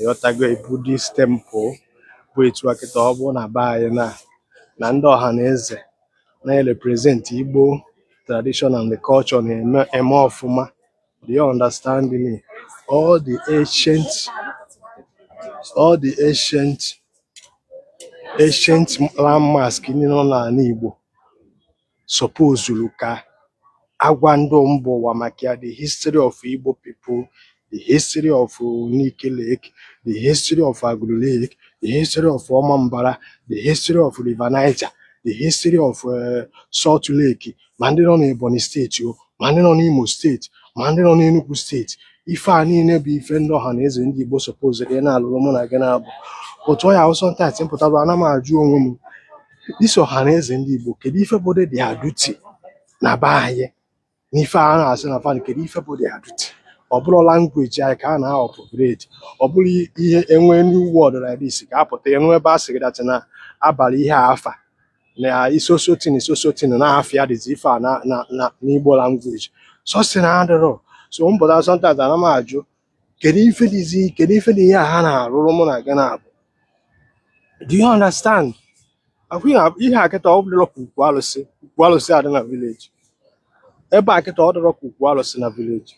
Speaker 1: ịghọtago? A Buddhist temple bụ etu a kịta. Ọ bụrụ na be anyị na ndị ọha na eze na-represent Igbo tradition and the culture na-eme eme ọfụma. Do you understand me? All the ancient landmask ndị nọ n'ala Igbo supposed ka agwa ndị mba ụwa maka ya, the history of Igbo people, the history of Nike Lake, the history of Agulu Lake, the history of Omambala, the history of River Niger, the history of Salt Lake, ma ndị nọ n'Ebonyi Steeti o, ma ndị nọ n'Imo Steeti, ma ndị nọ n'Enugu Steeti. Ife a niile bụ ife ndị ọha na eze ndị Igbo supposed ị na-alụrụ mụ na gị na-abụ otu ọ ya ahụ. Sometimes mpụtara, ana m ajụ onwe m, isi ọha na eze ndị Igbo, kedu ife bụ their duty na be anyị n'ife a na-asị na fan? Kedu ife bụ their duty? Ọ bụrụ language anyị ka a na-upgrade, ọ bụrụ ihe enwe new word like this ka apụta enwe ebe a sị gị that na abalị ihe a afa na isosotin isosotin na afịa dịzi ife a na n'Igbo language so si na adịrọ. So mpụta, sometimes ana m ajụ, kedu ife dịzi, kedu ife dị ihe a ha na-arụrụ mụ na gị na-abụ? Do you understand? Ahụ na ihe a kịta, ọ dịrọ ka ukwu alụsị, ukwu alụsị adị na village ebe a kịta. Ọ dịrọ ka ukwu alụsị na village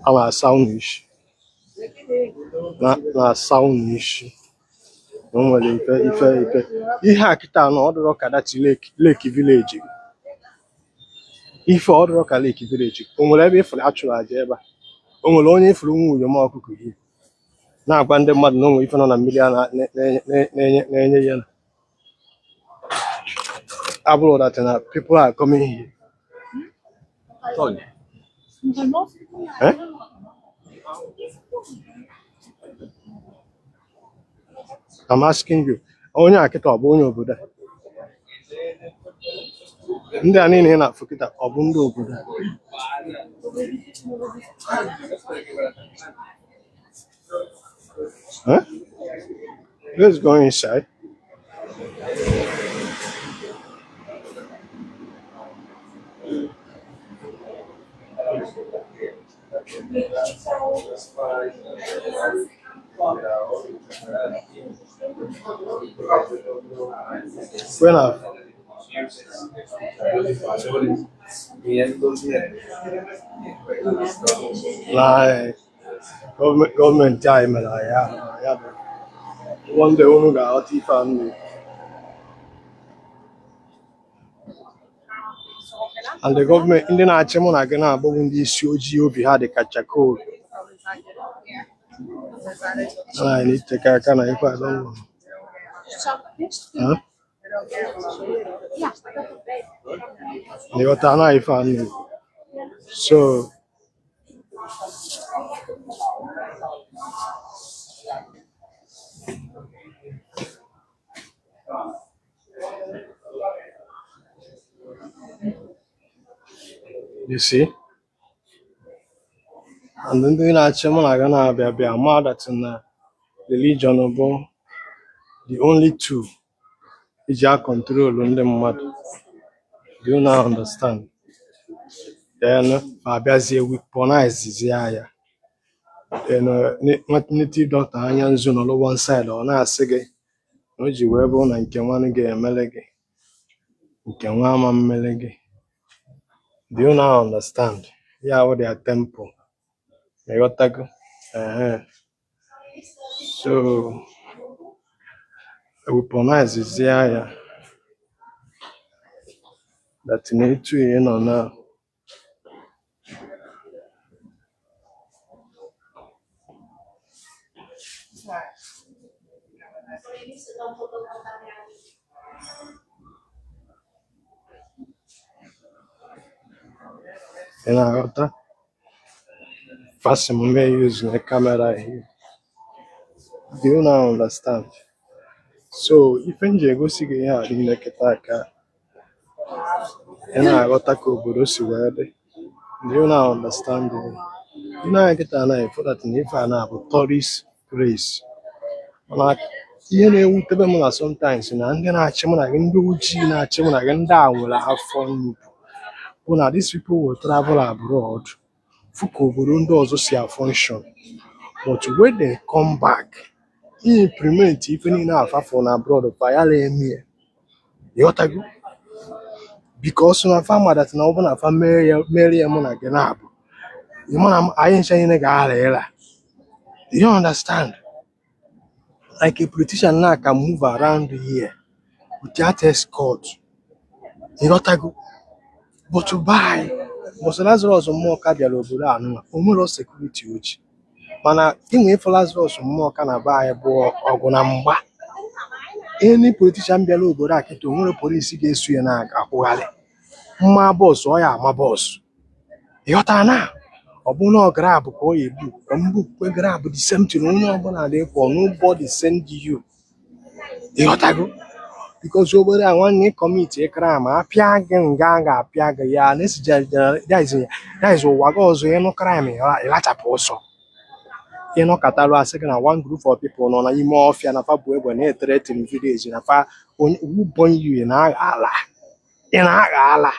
Speaker 1: a na-asa unu isi, na-asa unu isi na o nwere ife ihe a kịta na ọ dịrọ ka that lake village. Ife ọ dịrọ ka lake village. O nwere ebe ịfụrụ achụrụ aja ebe a? O nwere onye ịfụrụ nwa uyom ọkụkọ ihe na-agwa ndị mmadụ na o nwere ife nọ na mmiri a na-enye ya na abụrụ that na people are coming here? Eh? I'm asking you, onye a kịta ọ bụ onye obodo a? Ndị a niile ị na-afụ kịta, ọ bụ ndị obodo a? Eh? Let's go inside. When I na gọọmenti anyị mere anyị ahụ na ya bụ one day unu ga-aghọta ife a m na-ekwu. And the government, ndị na-achị mụ na gị na-abụghị ndị isi ojii, obi ha dị ka charcoal. Anyị na-eteke aka na ife a don. Huh? Ịghọta na ife a m na-ekwu? So you see, and ndị na-achị mụ na gị na-abịa bịa ma that na religion bụ the only tool iji a control ndị mmadụ. Do you now understand? Then abịazie weaponize ya. Then native doctor anya nzu nọrọ one side, ọ na-asị gị na o ji wee bụrụ na nke nwanne ga-emele gị, nke nwa ama mmele gị. Do you now understand? Ya wụ their temple, ịghọtago? Ehe. So weaponize ya that na etu ị nọ na ị na-aghọta fasị m mee use na camera here. Do you now understand? So ife m ji egosi gị ihe a niile kịta ka ị na-aghọta ka obodo si wee dị. Do you now understand me? Ị na-anya kịta na ịfụ that na ife a na-abụ tourist place. Mana Ihe na-ewutebe m na sometimes na ndị na-achị mụ na gị, ndị ojii na-achị mụ na gị, ndị a nwere afọ nnukwu, bụ na these people will travel abroad fụ ka obodo ndị ọzọ si a-function, but when they come back implement ife niile afafụ na abroad, fa ya eme ya. Ịghọtago? Because na fa ma that na ọ bụ na fa mere ya, mere ya, mụ na gị na-abụ, ị ma na anyị ncha niile ga-ara ịra. You understand? Like a politician now can move around here without escort. Ịghọtago? But by mbọsị Lazarus Mmụọka bịara obodo a nụnwa, o nwero security oji, mana inwe ịfụ Lazarus Mmụọka na be anyị bụ ọgụ na mgba. Any politician bịara obodo a kịta, o nwere polisi ga-eso ya na-akwụgharị mma bọọsụ, ọ ya ama bọọsụ. Ịghọtara na ọ bụ na ọ Grab ka ọ ya ebu ka mbukwe Grab, the same thing, onye ọbụla dị for nobody send you. Ịghọtago? Because obodo a, nwanne, commit crime, apịa gị nga, a ga-apịa gị ya na-esi. That is ụwa gị ọzọ. Ịnụ crime, ịlachapụ ọsọ. Ịnọkọtarụ, asị gị na one group of people nọ n'ime ọfịa na fa bụ egbe na-ethreaten village na fa. Onye who born you? Ị na-agha ala, ị na-agha ala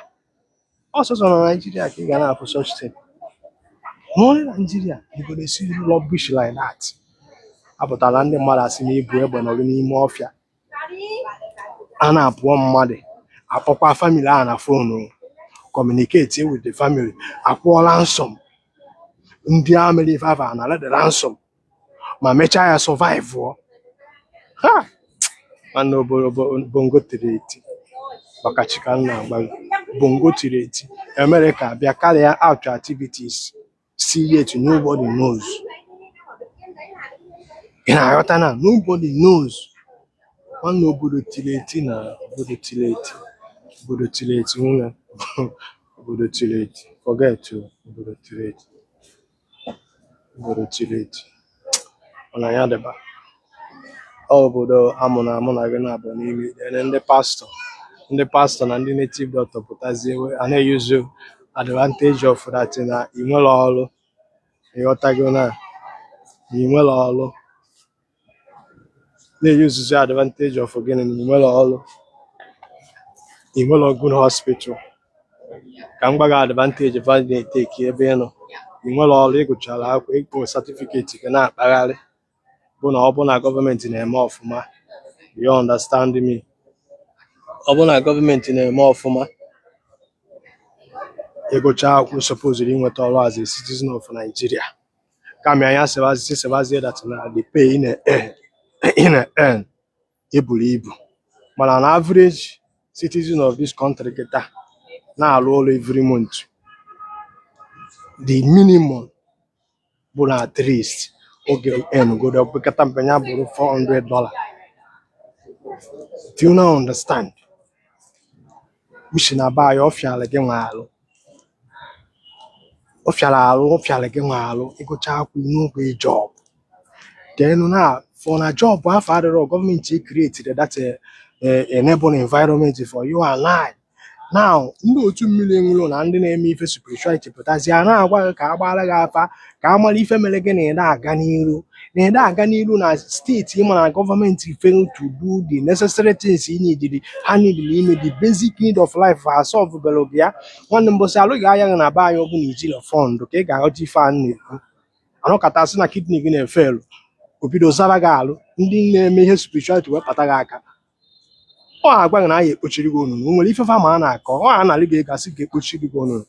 Speaker 1: ọsọsọ na Nigeria ka ị ga na-afụ such thing. Na only Nigeria you go dey see rubbish like that. Apụtara ndị mmadụ asị na ibu egbe nọrọ n'ime ọfịa a na-apụọ mmadụ, akpọkwa family ahụ na phone, communicate with the family, akwụọla ransom. Ndị a mere ife ahụ anara the ransom ma mechaa ya survive ọ. Ha mana obodo bongo tiri eti maka chika m na-agba gị. Bongo tiri eti. America bịa carry out activities, see yet nobody knows. Ị na-aghọta na nobody knows? Nwanne, obodo tiri eti na obodo tiri eti, obodo tiri eti. Nwunye, obodo tiri eti. Forget o, obodo tiri eti, obodo tiri eti. Mana ya dịba ọ obodo amụ na amụ na gị na-abụ n'ime. Then ndị pastọ na ndị native doctor pụtazie, a na-eyuzu advantage of that na ị nwere ọrụ. Ịghọtago na ị nwere ọrụ, na-eyuzuzi advantage of gịnị? Na ị nwere ọrụ, ị nwere good hospital. Ka m gwa gị advantage fa na-eteki ebe ị nọ. Ị nwere ọrụ, ị gụchara akwụkwọ, ịgụ certificate gị, na-akpagharị, bụ na ọ bụ na gọọmenti na-eme ọfụma, you understand me? Ọ bụ na gọọmenti na-eme ọfụma, ịgụcha akwụkwọ, supposed inweta ọrụ as a citizen of Nigeria. Kama anya sịbazie sịbazie that na the pay ị na-earn, ị na-earn eburu ibu, mana na average citizen of this country kịta na-arụ ọrụ every month, the minimum bụ na at least oge earn godo opekata mpe ya bụrụ $400. Do you now understand? Which na be anyị, ọ fịara gị nwa alụ, ọ fịara arụ, ọ fịara gị nwa alụ. Ịgụcha akwụkwọ, inwekwe job. Then na for na job afọ adịrọ, gọọmenti create that enable environment for you and I. Now ndị otu mmiri enwero na ndị na-eme ife spirituality pụtazie, a na-agwa gị ka a gbara gị afa, ka a mara ife mere gị na ị na-aga n'iru, na ị na-aga n'iru na steeti. Ịma na gọọmenti fail to do the necessary things ị needed, ha needed ime the basic need of life, ha solve bere gị ya. Nwanne, mbọsị alụ gị anya gị na be anyị, ọ bụ na ijiri fund ka ị ga-aghọta ife a na-ekwu. Anọkọta sị na kidney gị na-efelu, o bido zara gị alụ. Ndị na-eme ihe spirituality wee kpata gị aka, ọ agwa gị na aya ekpochiri gị onunu. O nwere ife fama a na-akọ, ọ analị gị ego, asị gị ekpochiri gị onunu,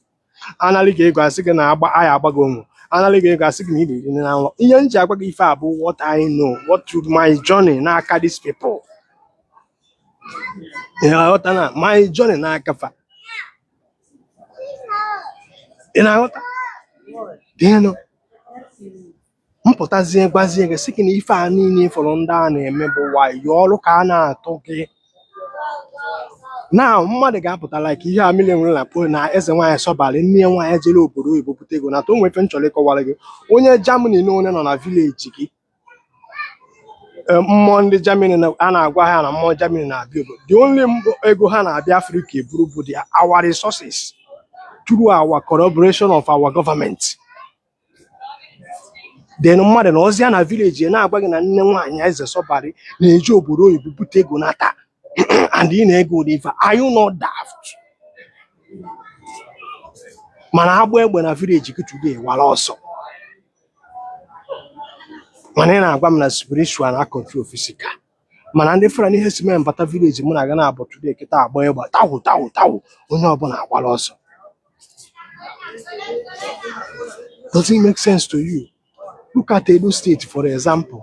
Speaker 1: analị gị ego, asị gị na agba aya agba gị onwu, analị gị ego, asị gị na ị na-eri na nrọ. Ihe m ji agwa gị ife a bụ what I know, what to my journey n'aka these people. Ị na-aghọta na my journey n'aka fa? Ị na-aghọta? Dịnụ mpụtazie gwazie gị sị gị na ife a niile fọrọ ndị a na-eme bụ wayo, ọrụ ka a na-atụ gị na mmadụ ga-apụta like ihe a mmiri nwere na po na eze nwaanyị sọbalị nne ya nwaanyị jere obodo oyibo bute ego. Na o nwere ife m chọrọ ịkọwara gị. Onye Germany na onye nọ na village gị, mmụọ ndị Germany a na-agwa ha na mmụọ Germany na-abịa obodo, the only ego ha na-abịa Africa eburu bụ the our resources through our collaboration of our government. Then mmadụ na ọzịa na village na-agwa gị na nne nwaanyị eze sọbarị na-eji obodo oyibo bute ego nata, and ị na-ege ụdị ife. Are you not daft? Mana agba egbe na village gị today, wara ọsọ. Mana ị na-agwa m na spiritual na control physical. Mana ndị Fulani herdsmen bata village mụ na gị na-abụ today kịta, agba egbe, tawụ tawụ tawụ, onye ọbụla agbara ọsọ. Does it make sense to you? Look at Edo State, for example.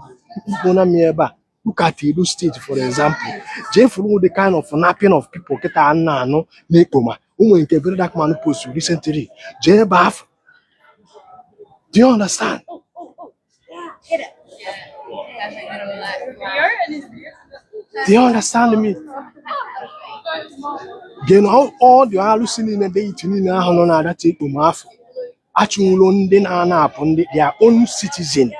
Speaker 1: Kwuona m ya ebe a. Look at Edo State, for example. Jee furu the kind of napping of people kịta a na-anụ n'Ekpoma. Ụmụ nke Very Dark Man post recently, jee ebe afọ. Do you understand? Do you understand me? Then all the alụsị niile, deity niile ahụ nọ na-adata Ekpoma afọ, achụnwulo ndị na-ana apụ ndị their own citizen.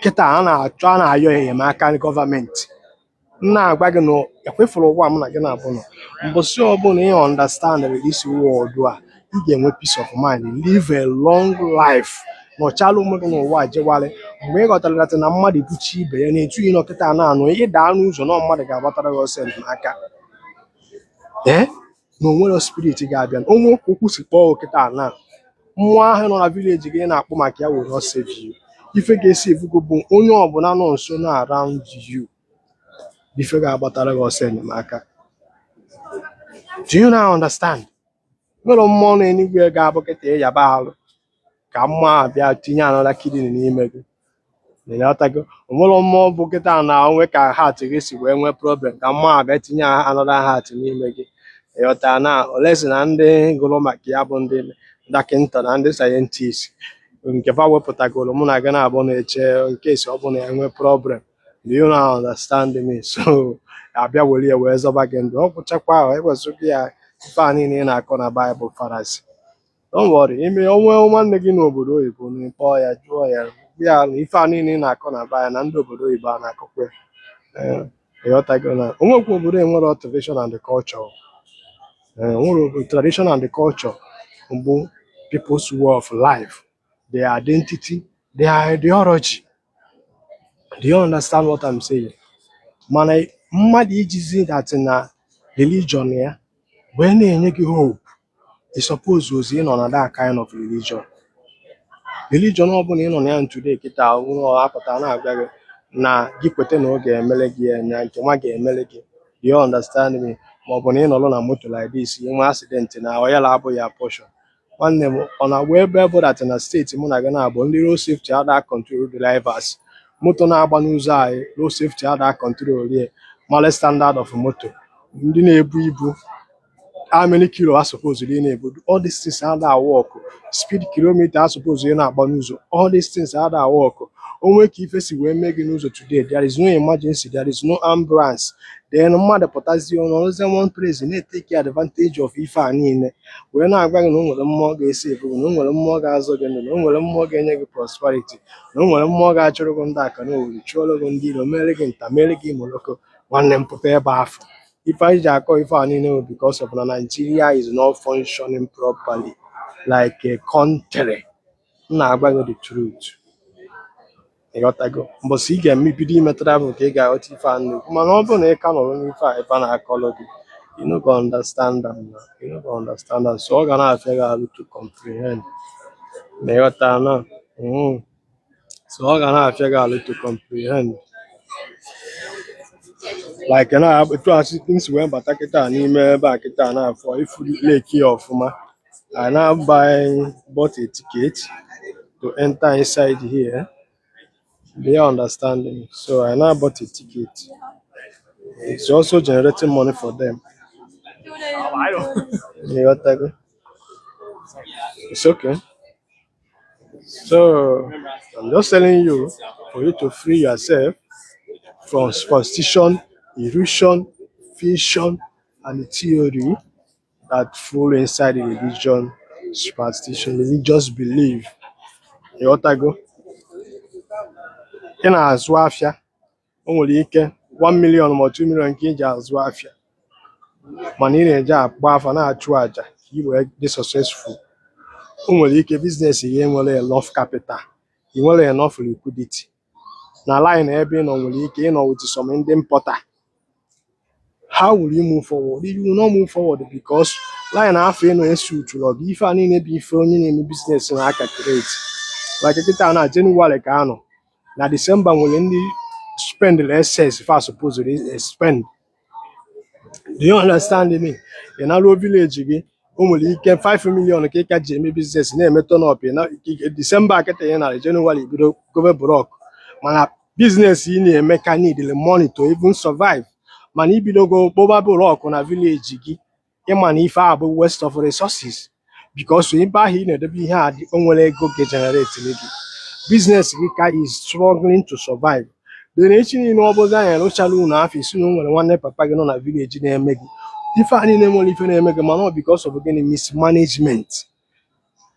Speaker 1: Kịta a na-achọ, a na-ayọ enyemaka gọọmenti. M na-agwa gị na ekwefuru ụwa m na gị na-abụ nọ mbọsị ọbụla ị understand this world a, ị ga-enwe peace of mind, live a long life, nọchala onwe gị n'ụwa jewalị. Mgbe ị ghọtara that na mmadụ buchi ibe ya na-etu ị nọ kịta na-anụ ịda n'ụzọ na mmadụ ga-agbatara gị ọsọ enyemaka, ee, na onwere spirit ga-abịa onwe okwu si kpọọ kịta na mmụọ ahụ nọ na village gị na-akpọ maka ya will not save you. Ife ga-esi efugo bụ onye ọbụla nọ nso na around you, ife ga-agbatara gị ọsọ enyemaka. Do you now understand? Nwere mmụọ na enigwe ga-abụ kịta ịyaba alụ ka mmụọ a bịa tinye another kidney n'ime gị. Ịghọtago? Onwere mmụọ bụ kịta na onwe ka heart gị si wee nwee problem ka mmụọ a bịa tinye another heart n'ime gị. Ịghọta na olesi na ndị gụrụ maka ya bụ ndị dọkịnta na ndị scientist nke fa wepụtagoro mụ na gị na-abụ na-eche nke esi ọ bụ na enwe problem. Do you now understand me? So abịa were ya wee zọba gị ndụ. Ọ gwụchakwa ahụ, ewezụga ya, ife a niile ị na-akọ na Baịbụl farasi. Don't worry. Ime onwe nwanne gị n'obodo oyibo na ịkpọọ ya, jụọ ya ya na ife a niile ị na-akọ na Baịbụl na ndị obodo oyibo a na-akọkwa ya. Ee, ịghọtago na onwekwa obodo enwere tradition and culture. Ee, onwere obodo tradition and culture bụ people's way of life, their identity, their ideology. Do you understand what I'm saying? Mana mmadụ ijizi that na religion ya wee na-enye gị hope, ị suppose ozi ị nọ na that kind of religion. Religion ọbụla ị nọ na ya today kịta, ọ bụrụ ọ apụta na-agwa gị na gị kweta na ọ ga-emele gị ya na nke nwa ga-emele gị. Do you understand me? Ma ọ bụ na ị nọrọ na moto like this, inwe accident, na oil abụghị ya portion. Nwanne m, ọ na-agba ebe bụ that na steeti mụ na gị na-abụ, ndị road safety ada control drivers. Moto na-agba n'ụzọ anyị, road safety ada control ya. Male standard of moto, ndị na-ebu ibu, how many kilo a suppose ị na-ebu, all these things ada work. Speed kilometer a suppose ị na-agba n'ụzọ, all these things ada work. Onwe ka ife si wee mee gị n'ụzọ today, there is no emergency, there is no ambulance. Then mmadụ pụtazie ọnọrọzie one place na-etake advantage of ife a niile wee na-agwa gị na o nwere mmụọ ga-esi ebu gị, na o nwere mmụọ ga-azọ gị ndụ, na o nwere mmụọ ga-enye gị prosperity, na o nwere mmụọ ga-achụrụ gị ndị aka na owuri, chụọrọ gị ndị iro, mere gị nta, mere gị imoloko. Nwanne m, pụta ebe afọ. Ife anyị ji akọ ife a niile bụ because of na Nigeria is not functioning properly like a country. M na-agwa gị the truth. Ịghọtago? Mbọsị ị ga-eme bido ime travel ka ị ga-aghọta ife a na-ekwu. Mana ọ bụrụ na ị ka nọrọ n'ife a, ife a na-akọrọ gị, you no go understand am na you no go understand am. So ọ ga na-afịa gị arụ to comprehend. Ma ịghọta na. So ọ ga na-afịa gị arụ to comprehend. Like na etu a si wee bata kịta n'ime ebe a kịta na-afọ ifu lake ya ọfụma. I now bought a ticket to enter inside here. Do you understand me? So I now bought a ticket. It's also generating money for them. You got that? It's okay. So I'm just telling you for you to free yourself from superstition, illusion, fiction, and the theory that full inside the religion, superstition, religious belief. Ịghọtago? Ị na-azụ afịa, o nwere ike 1 million ma 2 million nke iji azụ afịa, mana ị na-eje agba afa, na-achụ àjà ka ị wee dị successful. O nwere ike business ya enwere enough capital. Ị nwere enough liquidity na line ebe ị nọ. Nwere ike ịnọ with some ndị importer. How will you move forward? You will not move forward because line afọ ịnọ esi uchuru ọ bụ ife a niile bụ ife onye na-eme business na-aka create. Like kịta na January ka anọ na December, nwere ndị spend excess fa supposed to spend. Do you understand me? Ị naruo village gị, o nwere ike 5 million ka ị ka ji eme business na-eme turn up na December. Kịta ị nara January bido gobe broke, mana business ị na-eme ka need the money to even survive. Mana ibidogo kpoba broke na village gị, ịma na ife a bụ waste of resources, because ebe ahụ ị na-edebe ihe a dị, o nwere ego ga-generate gị. Business gị ka is struggling to survive. Then echi niile ọ bụzi anya rụchala unu afọ isi na o nwere nwanne papa gị nọ na village na-eme gị ife a niile, nwere ife na-eme gị, mana ọ because of gịnị? Mismanagement.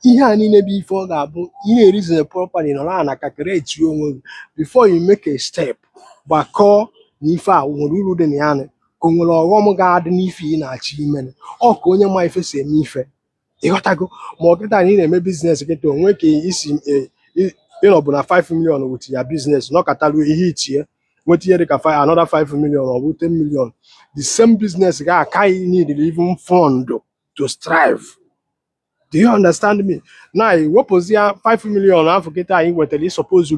Speaker 1: Ihe a niile bụ ife ọ ga-abụ ị na-ereason properly, nọrọ ana calculate onwe gị before you make a step. Gbakọọ na ife a nwere uru dị na ya nị, ka o nwere ọghọm ga-adị n'ife ị na-achọ ime. Ọ ka onye ma ife si eme ife, ịghọtago? Ma ọ kịta na ị na-eme business kịta, onwe ka isi ịnọbụ na 5 million with ya business, nọkọtaruo ihe ichie nweta ihe dịka another 5 million, ọ bụ 10 million. The same business ga-aka need even fund to strive. Do you understand me? Na iwepụzi ya 5 million afọ kịta anyị nwetara, ị suppose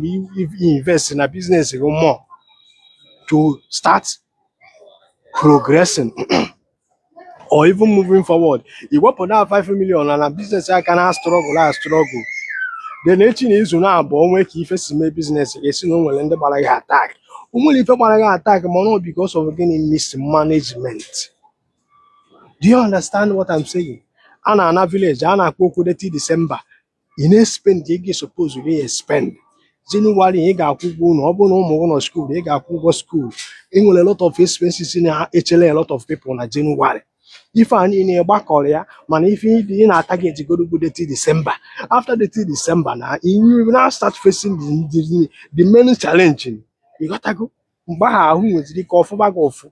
Speaker 1: invest na business gị more to start progressing or even moving forward. Iwepụ na 5 million na business aka na struggle a struggle. Then echi na izu na-abụọ, nwee ka ife si mee business, ga-esi na o nwere ndị gbara gị attack. O nwere ife gbara gị attack, mana ọ because of gịnị? Mismanagement. Do you understand what I'm saying? A na-ana village, a na-akpọ okwu detty December, ị na-espend ego ị suppose gị spend. January ị ga-akwụ ụgwọ ụlọ. Ọ bụrụ na ụmụ gị nọ school, ị ga-akwụ ụgwọ school. Ị nwere a lot of expenses na-echere a lot of people na January. Ife a niile gbakọrọ ya, mana ife ị na-atarget bụ detty December. After detty December na you will now start facing the main challenge. Ịghọtago? Mgbe ahụ ahụ nweziri ike ọfụba gị ụfụ,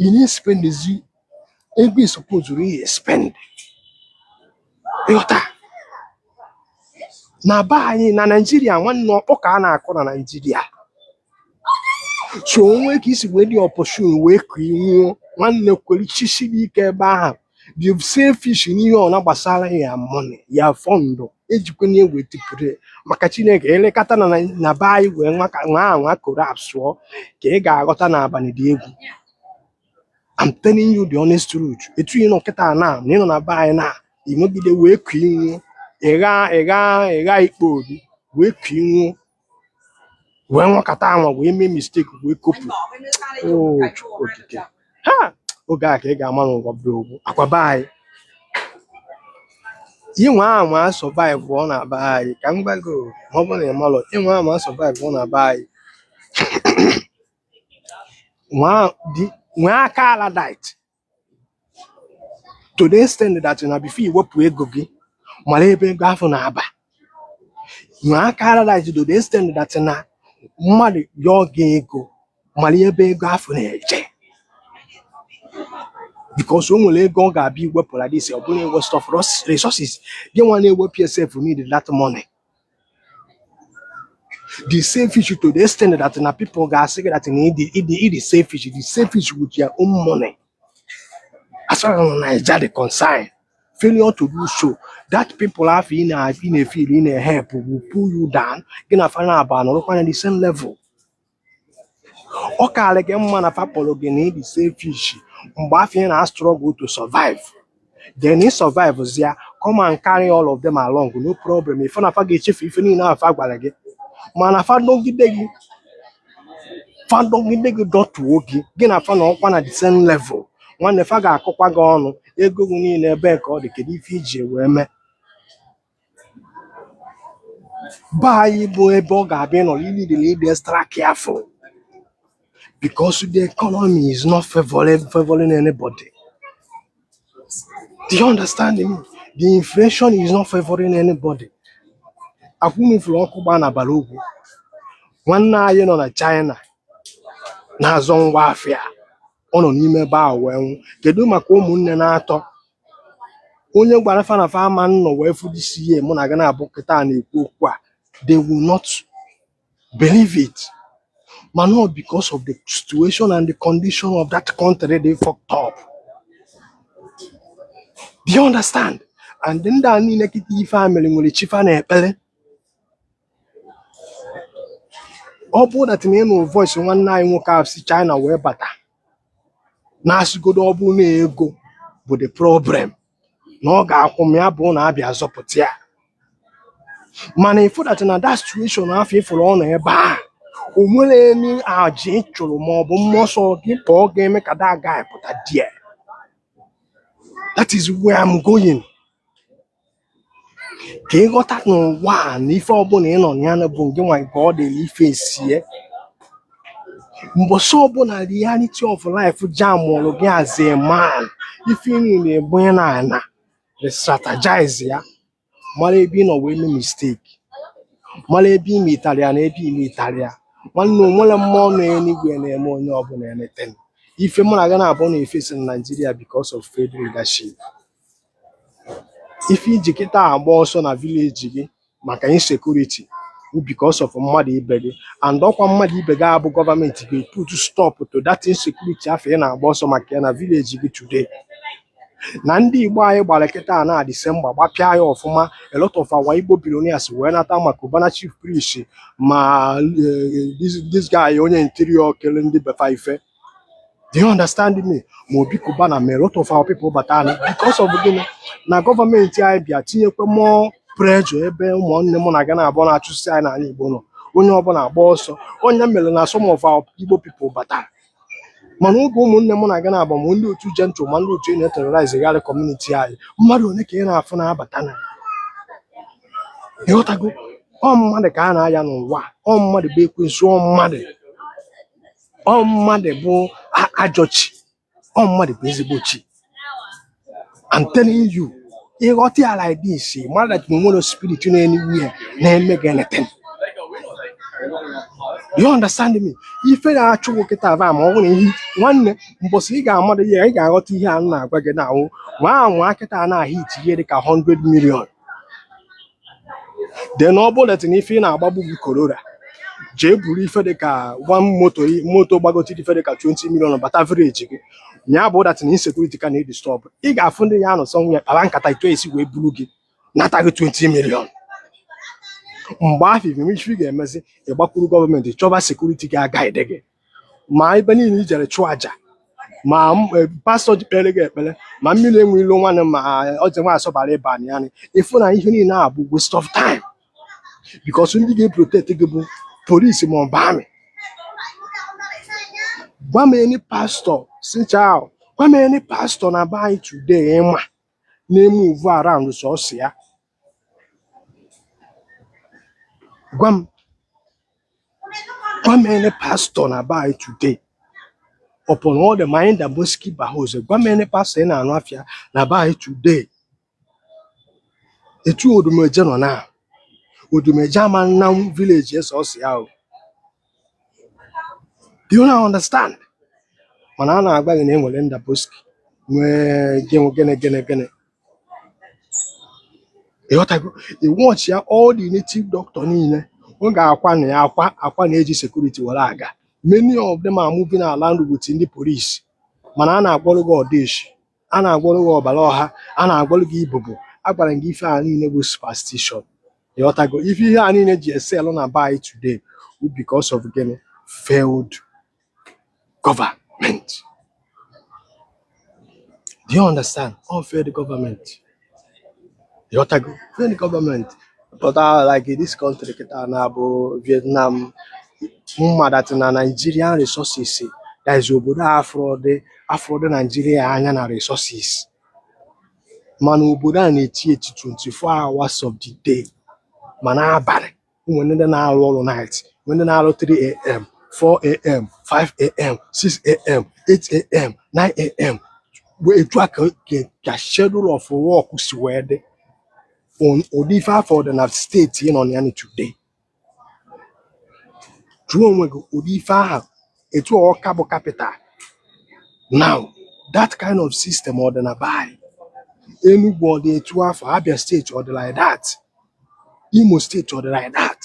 Speaker 1: ị na-espendizi ego ị suppose ị spend. Ịghọta? Na be anyị na Naijiria, nwanne, ọkpọ ka a na-akụ na Naijiria. So onwe ka isi wee dị opportune wee ka nwụọ, nwanne, kwere chisiri ike ebe ahụ. The selfish n'ihe ọ na gbasara ya money ya fund ejikwa na egwu etipụrụ ya. Maka Chineke elekọta na be anyị wee nwa ka nwa anwa collapse, ka ị ga-aghọta na abalị dị egwu. I'm telling you the honest truth. Etu ị nọ kịta na ị nọ na be anyị na ị nwegide wee kụ inwu, ịgha ikpe obi wee kụ inwu, wee nwakọta anwa wee mee mistake wee kopụ.
Speaker 3: Anh bỏ cái nước ra đây dùng
Speaker 1: O
Speaker 3: cái
Speaker 1: Chukwu
Speaker 3: đồ hai vợ
Speaker 1: okike.
Speaker 3: chồng.
Speaker 1: Ha, oge a ka ị ga-ama n'ụwa bụ ogwu akwa be anyị. Inwe anwa survive ọ na be anyị, ka m gwa gị o, ma ọ bụrụ na ị malụ inwe anwa survive ọ na be anyị, nwee aka ala diet to the extent that na before iwepụ ego gị, mara ebe ego ahụ na-aba. Nwee aka ala diet to the extent that na mmadụ yọọ gị ego, mara ebe ego ahụ na-eje, because o nwere ego ọ ga-abịa iwepụ like this, ọ bụrụ waste of resources. Gị nwa na-ewepụ yourself need that money. The selfish to the extent that na people ga-asị gị that na ịdị selfish, the selfish with your own money. As far as Naija dey concern, failure to do so, that people afọ ị na-efeel ị na-help will pull you down. Gị na fa na-aba nọrọkwa na the same level. Ọ kaara gị mma na fa kpọrọ gị na ịdị selfish mgbe afọ ị na-struggle to survive. Then ị survive zia, come and carry all of them along, no problem. Ife na fa ga-echefu ife niile ahụ fa gwara gị, mana fa dọgide gị dọtuo gị, gị na fa na ọkwa na the same level, nwanne, fa ga-akọkwa gị ọnụ. Ego gị niile ebee ka ọ dị? Kedu ife iji wee mee? Be anyị bụ ebe ọ ga-abịa ịnọ, you need ịdị extra careful because the economy is not favoring anybody. Do you understand me? The inflation is not favoring anybody. Akwụmifuru ọkụ gbaa na Balogwu, nwanne anyị nọ na China na-azọ ngwa afịa, ọ nọ n'ime ebe ahụ wee nwụ. Kedu maka ụmụnne na-atọ onye gwara fa na fa ama nnọ wee fụ disi ihe mụ na gị na-abụ kịta na-ekwu okwu a? They will not believe it. Mana not because of the situation and the condition of that country, they fucked up. Do you understand? And ndị a niile kịta ife a mere nwere chi fa na-ekpere. Ọ bụrụ that na ị nụ voice nwanne anyị nwoke ahụ si China wee bata, na-asịgodo ọ bụrụ na ego bụ the problem, na ọ ga-akwụ m ya bụ na abịa zọpụta ya. Mana ịfụ that na that situation afọ ịfụrụ ọ nọ ebe a, o nwere any aja ị chụrụ ma ọ bụ mmụọ nsọ gị ka ọ ga-eme ka that guy pụta there. That is where I'm going. Ka ị ghọta n'ụwa a na ife ọbụla ị nọ na ya na bụ gị nwa nke ọ dịrị ife esie. Mbọsị ọbụla reality of life jamụrụ gị as a man, ife ị na-ebu na ana strategize ya, mara ebe ị nọ wee mee mistake, mara ebe ị metara ya na ebe ị metara ya. Nwanne, o nwere mmụọ nọ eluigwe na-eme onye ọbụla anything. Ife mụ na gị na-abụ na-efesi na Nigeria because of failed leadership. Ife iji kịta agba ọsọ na village gị maka insecurity bụ because of mmadụ ibe gị, and ọkwa mmadụ ibe gị abụ gọọmenti ga-put stop to that insecurity afọ ị na-agba ọsọ maka ya na village gị today. Na ndị Igbo anyị gbara kịta na Disemba gbapịa ya ọfụma, a lot of our Igbo billionaires wee nata, maka Cubana Chief Priest, ma this guy onye interior kele ndị befa ife. Do you understand me? Ma Obi Cubana, ma a lot of our people bata because of gịnị? Na gọọmenti anyị bịa tinyekwa more pressure ebe ụmụnne mụ na gị na-abụọ na-achụsị anyị n'ala Igbo nọ. Onye ọbụla agba ọsọ. Onye mere na some of our Igbo people batara. Mana oge ụmụnne mụ na gị na-abụ, ma ndị otu gentle, ma ndị otu na-eterrorize gharị community anyị, mmadụ one ka ị na-afụ na-abata na? Ịghọtago? Ọ mmadụ ka a na-aya n'ụwa. Ọ mmadụ bụ ekwensu. Ọ mmadụ, ọ mmadụ bụ ajọ chi, ọ mmadụ bụ ezigbo chi. I'm telling you, ịghọta ya like this, mara that na nwere spirit nọ anywhere na-eme gị anything. You understand me? Ife na-achụ gị kịta va, ma ọ bụrụ na ihe nwanne mbọsị ị ga-amadụ ya, ị ga-aghọta ihe a m na-agwa gị na ahụ nwa anwa kịta na-ahụ itinye dị ka 100 million. Then ọ bụrụ that na ife ị na-agbagbu bụ Corolla, jee buru ife dị ka one moto, moto gbagotere ife dị ka 20 million bata village gị, ya bụ that na insecurity ka na-edisturb, ị ga-afụ ndị ya nọ somewhere kpara nkata ito esi wee buru gị nata gị 20 million. Mgbe ahụ ife ị ga-emezi, ịgbakwuru gọọmenti chọba security ga-agaide gị, ma ebe niile i jere chụọ aja, ma pastọ ji kpere gị ekpere, ma mmiri enwe ilo nwanne, ma ọ ji nwa asọbara ịba na ya. Ịfụ na ihe niile a bụ waste of time, because ndị ga-eprotect gị bụ polisi ma ọ bụ army. Gwa m any pastor since ahụ, gwa m any pastor na be anyị today ịma na-emove around sọsọ ya. Gwa m, gwa m any pastor na be anyị today, upon all the mind and boski bahose, gwa m any pastor ị na-anụ afịa na be anyị today. Etu Odumeje nọ na Odumeje ama nna village sọsọ ya o. Do you now understand? Mana a na-agwa gị na e nwere Ndaboski, nwee gịnị gịnị gịnị gịnị. Ịghọtago? Iwọchi ya, all the native doctor niile ọ ga-akwa na ya akwa akwa na-eji security were aga. Many of them are moving around with ndị police. Mana a na-agwọrọ gị ọdeshi, a na-agwọrọ gị ọbara ọha, a na-agwọrọ gị ibubo. Agwara m gị, ife a niile bụ superstition. Ịghọtago? Ife ihe a niile ji eselu na be anyị today bụ because of gịnị? Failed government. Do you understand? All failed government. Ịghọtago? Failed government. But like this country kịta na-abụ Vietnam mma, that na Nigerian resources, that is obodo a afro dị afro dị Nigeria anya na resources, mana obodo a na-eti eti 24 hours of the day, ma n'abalị nwere ndị na-arụ ọrụ night, nwere ndị na-arụ 3 a.m., 4 a.m., 5 a.m., 6 a.m., 8 a.m., 9 a.m. Wee etu a ka schedule of work si wee dị. Ụdị ife afọ dị na steeti ị nọ na ya today, jụọ onwe gị ụdị ife ahụ etu Ọka bụ capital now, that kind of system ọ dị na be anyị? Enugu ọ dị etu afọ? Abia Steeti ọ dị like that? Imo State ọ dị like that?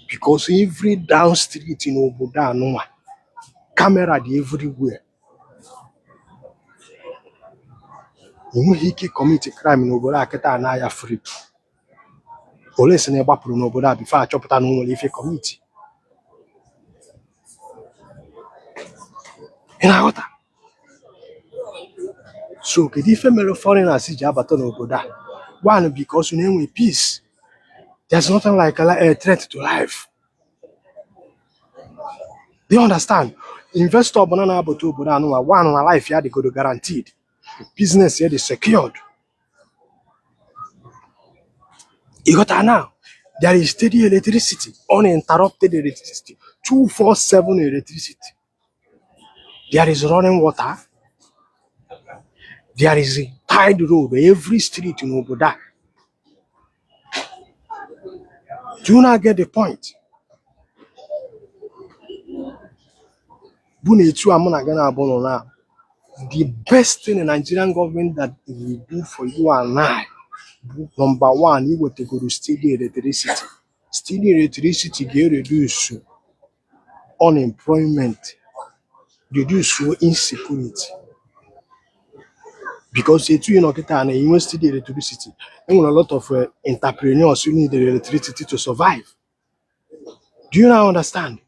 Speaker 1: Because every down street n'obodo anụnwa, camera dị everywhere. Ị nweghị ike commit crime n'obodo a kịta na ya free, unless na ị gbapụrụ n'obodo a before achọpụta na o nwere ife commit. Ị na-aghọta? So kedu ife mere foreigners ji abata n'obodo a? One, because na enwe peace. There's nothing like a threat to life. Do you understand? Investor ọbụla na-abata obodo anụnwa, one, na life ya dịgodo guaranteed, business ya dị secured. You got that now? There is steady electricity, uninterrupted electricity, 247 electricity. There is running water. There is a tiled road every street in obodo a. Do you not get the point? Bụ na etu a mụ na gị na-abụ nọ na, the best thing the Nigerian government that will do for you and I bụ number one, iwetegoro steady electricity. Steady electricity ga-reduce unemployment, reduce insecurity, because etu ị nọ kịta na enwe steady electricity, enwere a lot of entrepreneurs who need electricity to survive. Do you now understand?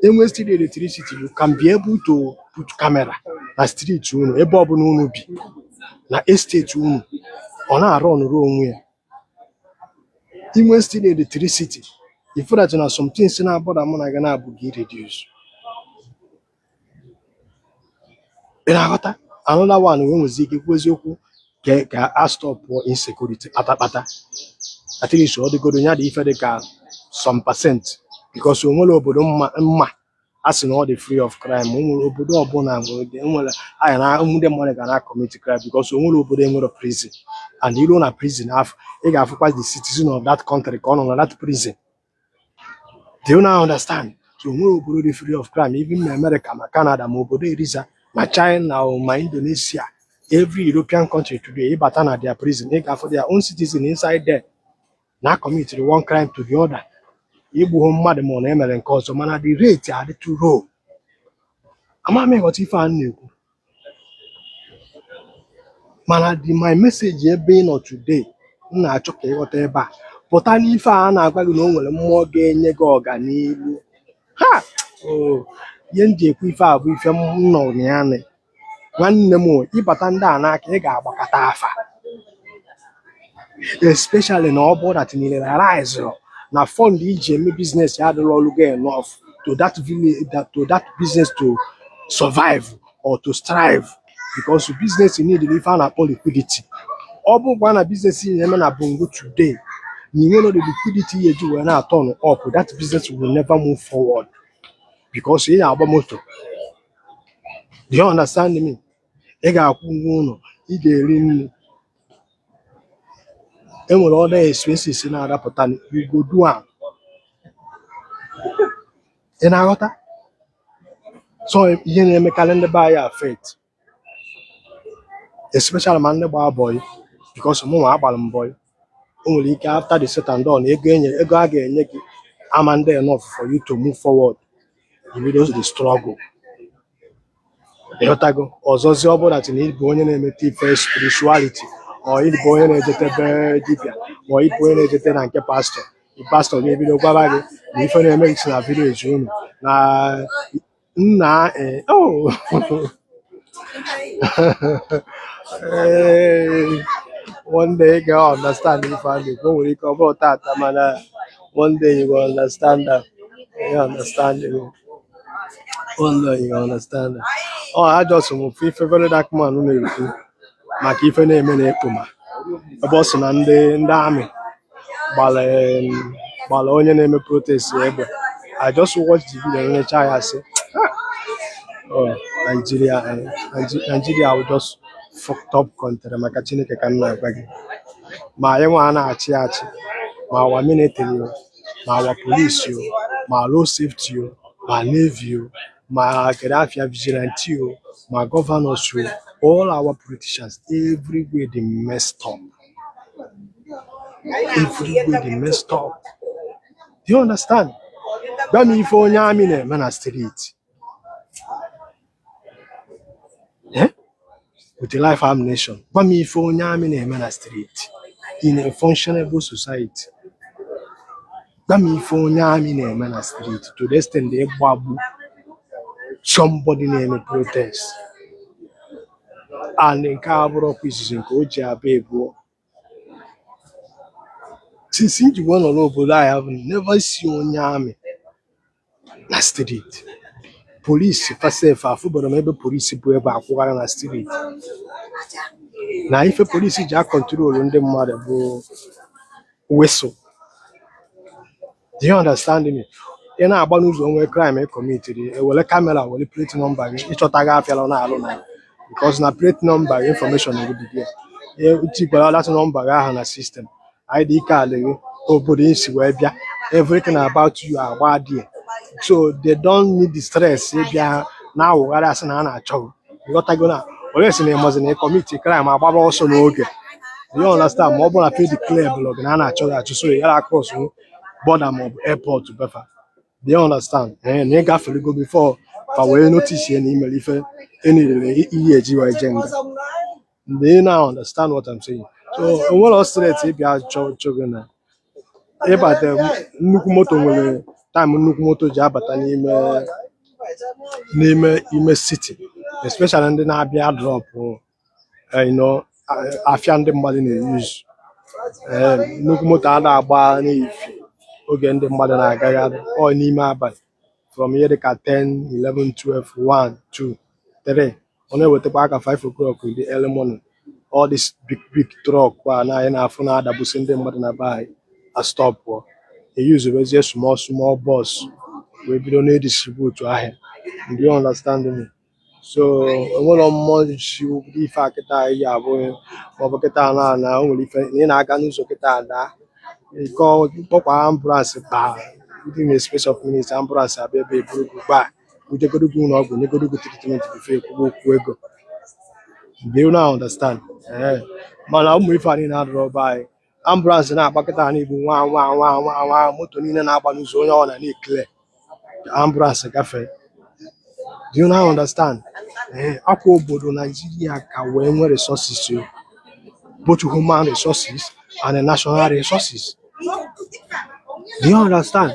Speaker 1: Enwe steady electricity, you can be able to put camera na street unu, ebe ọbụla unu bi na estate unu, ọ na-arụ ọnụrụ onwe ya. Inwe steady electricity, ifu that na some things na-abọda mụ na gị na-abụ gị reduce. Ị na-aghọta? Another one wee nwezi ike kwuo eziokwu ka a stop insecurity kpatakpata, at least ọ dịgodo ya dị ife dị ka some percent, because o nwere obodo mma mma a sị na ọ dị free of crime. O nwere obodo ọbụla nwere anya na ndị mmadụ ga na commit crime, because o nwere obodo enwere prison, and iruo na prison afọ, ị ga-afụkwa the citizen of that country ka ọ nọ na that prison. Do you now understand? So o nwere obodo dị free of crime. Even ma America, ma Canada, ma obodo Eriza, ma China o, ma Indonesia, every European country today, ịbata na their prison, ị ga-afụ their own citizen inside there na commit one crime to the other, igbu mmadụ ma ọ na emere nke ọzọ, mana the rate adịtụ low. Ama m ịghọta ife a m na-ekwu, mana the my message ebe ị nọ today, m na-achọ ka ịghọta ebe a pụta n'ife a na-agwa gị na o nwere mmụọ ga-enye gị ọganihu ha. Oh, ihe m ji ekwu ife a bụ ife m nọ na ya nị. Nwanne m, ịbata ndị a n'aka, ị ga-agbakọta afa, especially na ọ bụrụ that na ị realize na fund iji eme business ya adịrọ ọrụ gị enough to that village that, to that business to survive or to strive, because business need ife a na-akpọ liquidity. Ọ bụkwa na business ị na-eme na bongo today, na ị nwere the liquidity ya eji wee na-turn up, that business will never move forward, because ị na-agba moto. Do you understand me? Ị ga-akwụ ụgwọ ụlọ, ị ga-eri nri, enwere other expenses na-adapụta. You go do am. Ị na-aghọta? So ihe na-emekarị ndị be anyị affect, especially ma ndị gbaa boy, because mụ nwa agbara m boy, o nwere ike after the set and done, ego enye, ego a ga-enye gị ama ndị enough for you to move forward. You bido the struggle. Ịghọtago? Ọzọzi, ọ bụrụ that na ịbụ onye na-emete ife spirituality, or ịbụ onye na-ejete be dibịa, ma ịbụ onye na-ejete na nke pastọ, pastọ ga-ebido gwaba gị na ife na-eme gị si na village unu na nna oh. Ee, one day ị ga-understand ife a na-ekwu. O nwere ike ọ bụrụ tata, mana one day you go understand that. You understand me? One day you go understand that. Ọ ajọsọ m ofu ife Very Dark Man na-ekwu maka ife na-eme na Ekpoma, ebe ọ sị na ndị army gbara onye na-eme protest egbe. I just watch the video, necha ya, sị, "Oh, Nigeria, Nigeria will just fucked up country." Maka Chineke ka m na-agwa gị, ma anyị nwa a na-achị achị, ma our military o, ma our police o, ma road safety o, ma navy o, ma kedu afịa vigilante o, ma governors o, all our politicians everywhere dey messed up. Everywhere dị messed up. Do you understand? Gwa m ife onye army na-eme na street. Eh? With the live ammunition. Gwa m ife onye army na-eme na street in a functionable society. Gwa m ife onye army na-eme na street to the extent ịgbagbu somebody na-eme protest. And nke a abụrọkwa izizi nke o ji abịa ebuo. Since m ji wee nọ n'obodo I have never see onye army na street. Police fa sef, afụbara m ebe police bụ ebe akwụgharị na street. Na ife police ji a-control ndị mmadụ bụ whistle. Do you understand me? Ị na-agba n'ụzọ, onwe crime ị commitiri, ewere camera were plate number gị, ịchọta gị afịala na-alụ na because na plate number gị, information gị dị there. Tikwara that number gị ahụ na system, ID card gị, obodo isi wee bịa, everything about you agba there. So they don't need the stress ịbịa na-awụgharị asị na a na-achọ gị. Ịghọtago na onye si na ịmazi na ị commit crime agbaba ọsọ n'oge. Do you understand? Ma ọ bụrụ na fe declare bụlụ gị na a na-achọ gị achụ, so ị gara cross border maọbụ airport befa. Do you understand? Ee, na ị gaferego before fa wee notice ya na imere ife enirere iyi eji wee jee nga. Do you now understand what I'm saying? So enwere straight ịbịa chọ chọ gị na ịbata nnukwu moto. Nwere time nnukwu moto ji abata n'ime ime city, especially ndị na-abịa drop afịa ndị mmadụ na-eyuzu. Ee, nnukwu moto a na-agba n'ifi oge ndị mmadụ na-agagharị ọ n'ime abalị, from ihe dịka 10, 11, 12, 1, 2, 3, ọ na-ewetakwa aka 5 o'clock in the early morning. All this big big truck a na anyị na-afụ na-adagbusi ndị mmadụ na be anyị a stop, eyuzubezie small small bus wee bido na-edistribute ahịa. Do you understand me? So enwere mmụọ si ụdị ife a kịta anyị ya abụghị maọbụ kịta na o nwere ife na ị na-aga n'ụzọ kịta daa ịkọ kpọkwa ambulance kpaa, within a space of minutes ambulance abịa ebe eburu gị gbaa bujegodo gị ụlọ ọgwụ, nyegodo gị treatment before ekwuba okwu ego. Do you now understand? Ee, mana ụmụ ife a niile adịrọ be anyị. Ambulance na-agba kịta na-egbu nwa nwa nwa nwa nwa, moto niile na-agba n'ụzọ, onye ọ na na-ekele ambulance gafee. Do you now understand? Ee, akwa obodo Naijiria ka wee nwee resources o, both human resources and the national resources. Do you understand?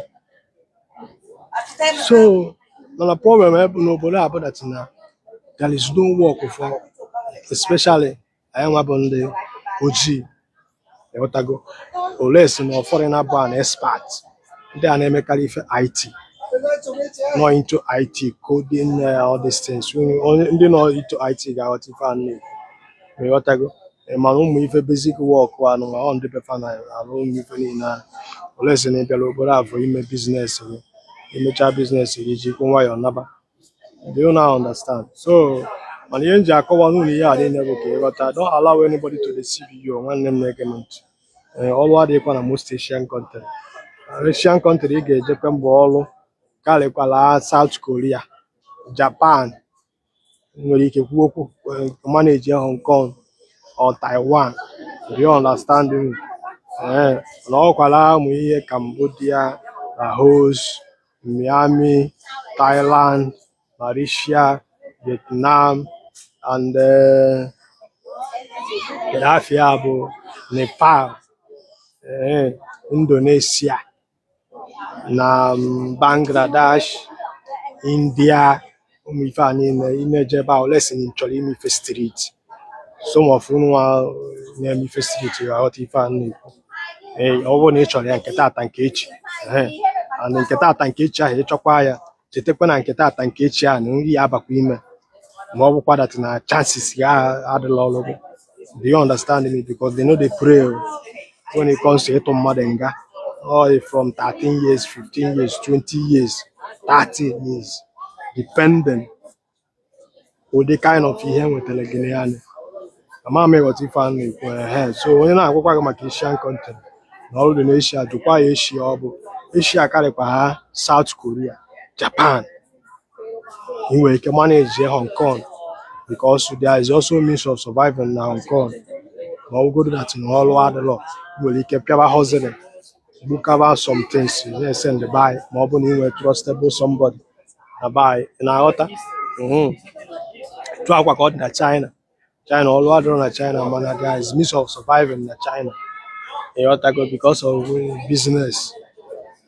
Speaker 1: So mana problem ebe n'obodo a bụ that na there is no work for, especially anyị nwa bụ ndị ojii. Ịghọtago? Ole si na foreigner bụ an expert, ndị a na-emekarị ife IT, nọ into IT coding, all these things. Ndị nọ into IT ga-aghọta ife a na-ekwu. Ịghọtago? Ị mana ụmụ ife basic work a nụ ọ ndị befa na-arụ ụmụ ife niile ahụ. Ole si na ị bịara obodo a for ime business gị, imechaa business gị, jikwa nwayọọ naba. Do you now understand? So mana ihe m ji akọwa n'ụlọ ihe a niile bụ ka ịghọta, don't allow anybody to deceive you. Nwanne m na-ege m ntị. Ee, ọrụ adịghịkwa na most Asian country. Asian country ị ga-ejekwe mbọ ọrụ karịkwala South Korea, Japan, nwere ike kwuo okwu manage Hong Kong or Taiwan. Do you understand me? Ee, na ọkwala ụmụ ihe Cambodia, Laos, Myanmar, Thailand, Malaysia, Vietnam and kedu afịa bụ Nepal, ee, Indonesia na Bangladesh, India, ụmụ ife a niile ị na-eje ebe ahụ lesi na ị chọrọ ime ife street. Some of unu nwa na-eme ife street ga-aghọta ife a m na-ekwu. Ee, ọ bụrụ na ị chọrọ ya nke tata nke echi, ehe, and nke tata nke echi ahụ ịchọkwa ya, chetakwa na nke tata nke echi ahụ na nri ya abakwa ime, ma ọ bụkwa that na chances ya adịla ọrụ gị. Do you understand me? Because they no dey pray o. When it comes to ịtụ mmadụ nga, all from 13 years, 15 years, 20 years, 30 years, depending ụdị kind of ihe nwetara gị na ya. Ama m ịghọta ife a na-ekwu. Ehe, so onye na-agwakwa gị maka Asian country na ọrụ dị n'Asia, jụkwa ya Asia ọ bụ Asia karịkwa ha South Korea, Japan. Ị nwere ike manage Hong Kong because there is also means of surviving na Hong Kong, ma ọ bụgodu that na ọrụ adịrọ. Nwere ike pịawa hustling, bukaba some things na-esend be anyị, ma ọ bụ na ị nwere trustable somebody na be anyị. Ị na-aghọta? Tụọ akwa ka ọ dị na China. China, ọlụ adịrọ na China, mana there is means of surviving na China. Ịghọtago? Because of business,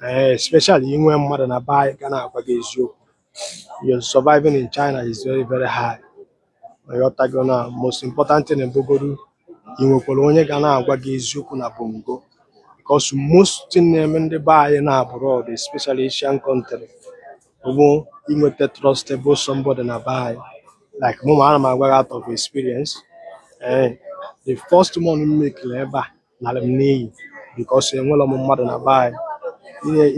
Speaker 1: especially inwe mmadụ na be anyị ga na-agwa gị eziokwu, your surviving in China is very very high. Ịghọtago? Na most important thing bụgodu ị nwekwara onye ga na-agwa gị eziokwu na bongo, because most thing na-eme ndị be anyị na abroad, especially Asian country, bụ inweta trustable somebody na be anyị. Like mụ, ma ana m agwa gị out of experience, the first month m mekiri ebe a nara m n'iyi because enwere m mmadụ na be anyị.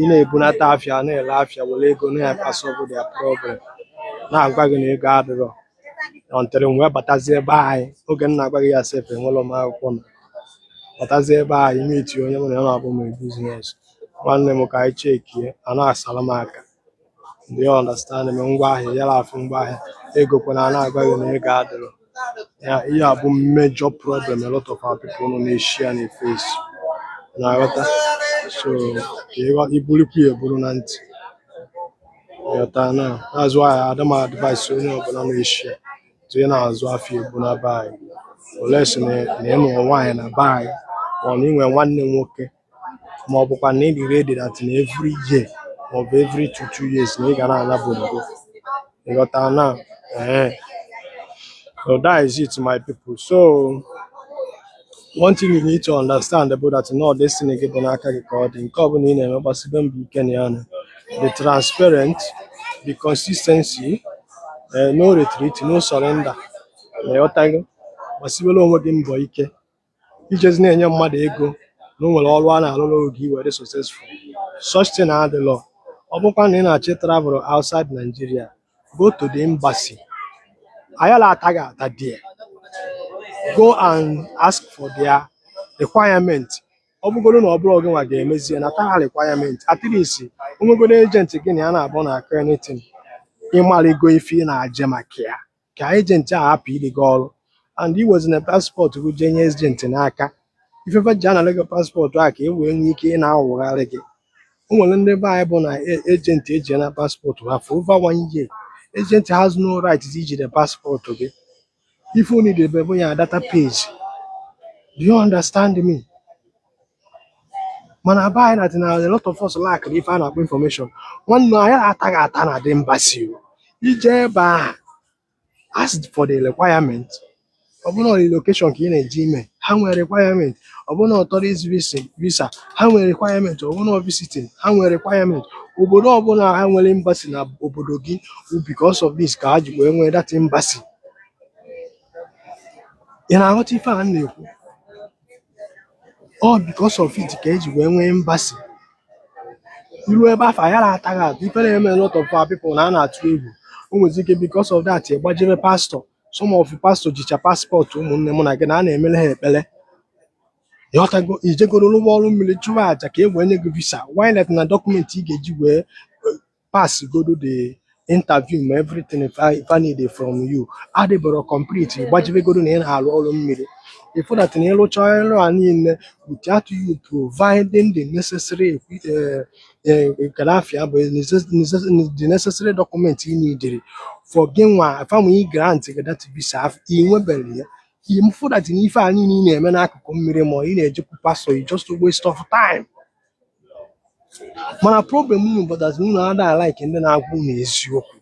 Speaker 1: Ị na-ebunata afịa, na-ele afịa, were ego na-asolve their problem, na-agwa gị na ego adịrọ, until m wee batazie ebe anyị. Oge m na-agwa gị ya sef, enwere m akwụkwọ na batazie ebe anyị, meeti onye mụ na ya na-abụ m business. Nwanne m, ka anyị chekie, a na-asara m aka. Do you understand me? Ngwa ahịa yara afụ, ngwa ahịa ego kwana, a na-agwa gị na ego adịrọ ya. Ihe a bụ major problem a lot of our people nọ n'Asia na-face. Na-aghọta? So ka iburukwa ya eburu na ntị. Ịghọta na that's why ada m advice onye ọbụla nọ Asia tụ ị na-azụ afịa ebu na be anyị, unless na ị nụrụ nwaanyị na be anyị, ma ọ na ị nwere nwanne nwoke, ma ọ bụkwa na ị dị ready that na every year ma ọ bụ every 2 2 years na ị ga na-ana bongo. Ịghọta na? So that is it, my people. So one thing you need to understand about that, no destiny gị bụ n'aka gị ka ọ dị. Nke ọbụla ị na-eme, gbasibe mbọ ike na ya, na the transparent, the consistency, no retreat, no surrender. Na ịghọtago? Gbasibere onwe gị mbọ ike. Ijezi na-enye mmadụ ego na o nwere ọrụ a na-arụrụ oge i were successful, such thing adịlọ. Ọ bụkwa na ị na-achọ travel outside Nigeria, go to the embassy. Ayala ata gị ata there. Go and ask for their requirement. Ọ bụgoro na ọ bụrụ gị nwa ga-emezi ya, nata ha requirement. At least onwegoro agent gị na ya na-abụ na-akọ anything, ịmaligo ife ị na-aje maka ya, ka agent a hapụ iri gị ọrụ. And iwezina passport gị jee nye agent n'aka. Ifefe ji anara gị passport a ka e wee nwee ike ị na-awụgharị gị. O nwere ndị be anyị bụ na agent eji na passport ha for over one year. Agent has no right ijide passport gị. Ife unu debe bụ ya data page. Do you understand me? Mana be anyị na a lot of us lack ife a na-akpọ information. Nwanne, anyị ataghị ata na dị embassy o. Ije ebe ahụ, ask for the requirement. Ọ bụrụ na relocation ka ị na-eje ime, ha nwere requirement. Ọ bụrụ na tourist visa, ha nwere requirement. Ọ bụrụ na visiting, ha nwere requirement. Obodo ọbụla ha nwere embassy na obodo gị bụ because of this ka ha ji wee nwee that embassy. Ị na-aghọta ife a m na-ekwu? All because of it ka eji wee nwee embassy. Iru ebe afọ, ayara ataghị atụ. Ife na-eme a lot of our people na a na-atụ egwu. O nwezi ike because of that ịgbajebe pastor. Some of pastor jicha passport ụmụnne mụ na gị na a na-emere ha ekpere. Ịghọtago? Ijegoro rụwa ọrụ mmiri, chụwa aja ka e wee nye gị visa. Why not na document ị ga-eji wee pass godo the interview, ma everything if I need from you adịbọrọ complete, gbajibegoro na ị na-arụ ọrụ mmiri, ịfụ that na ịrụcha ọrụ a niile without you providing the necessary grafia bụ the necessary document ị needed for gị nwa family grant gị that visa, ị nwebere ya. Ịfụ that na ife a niile ị na-eme n'akụkụ mmiri, ma ị na-ejekwu pastor, you just waste of time. Mana problem unu bụ that unu ada like ndị na-agwa unu eziokwu.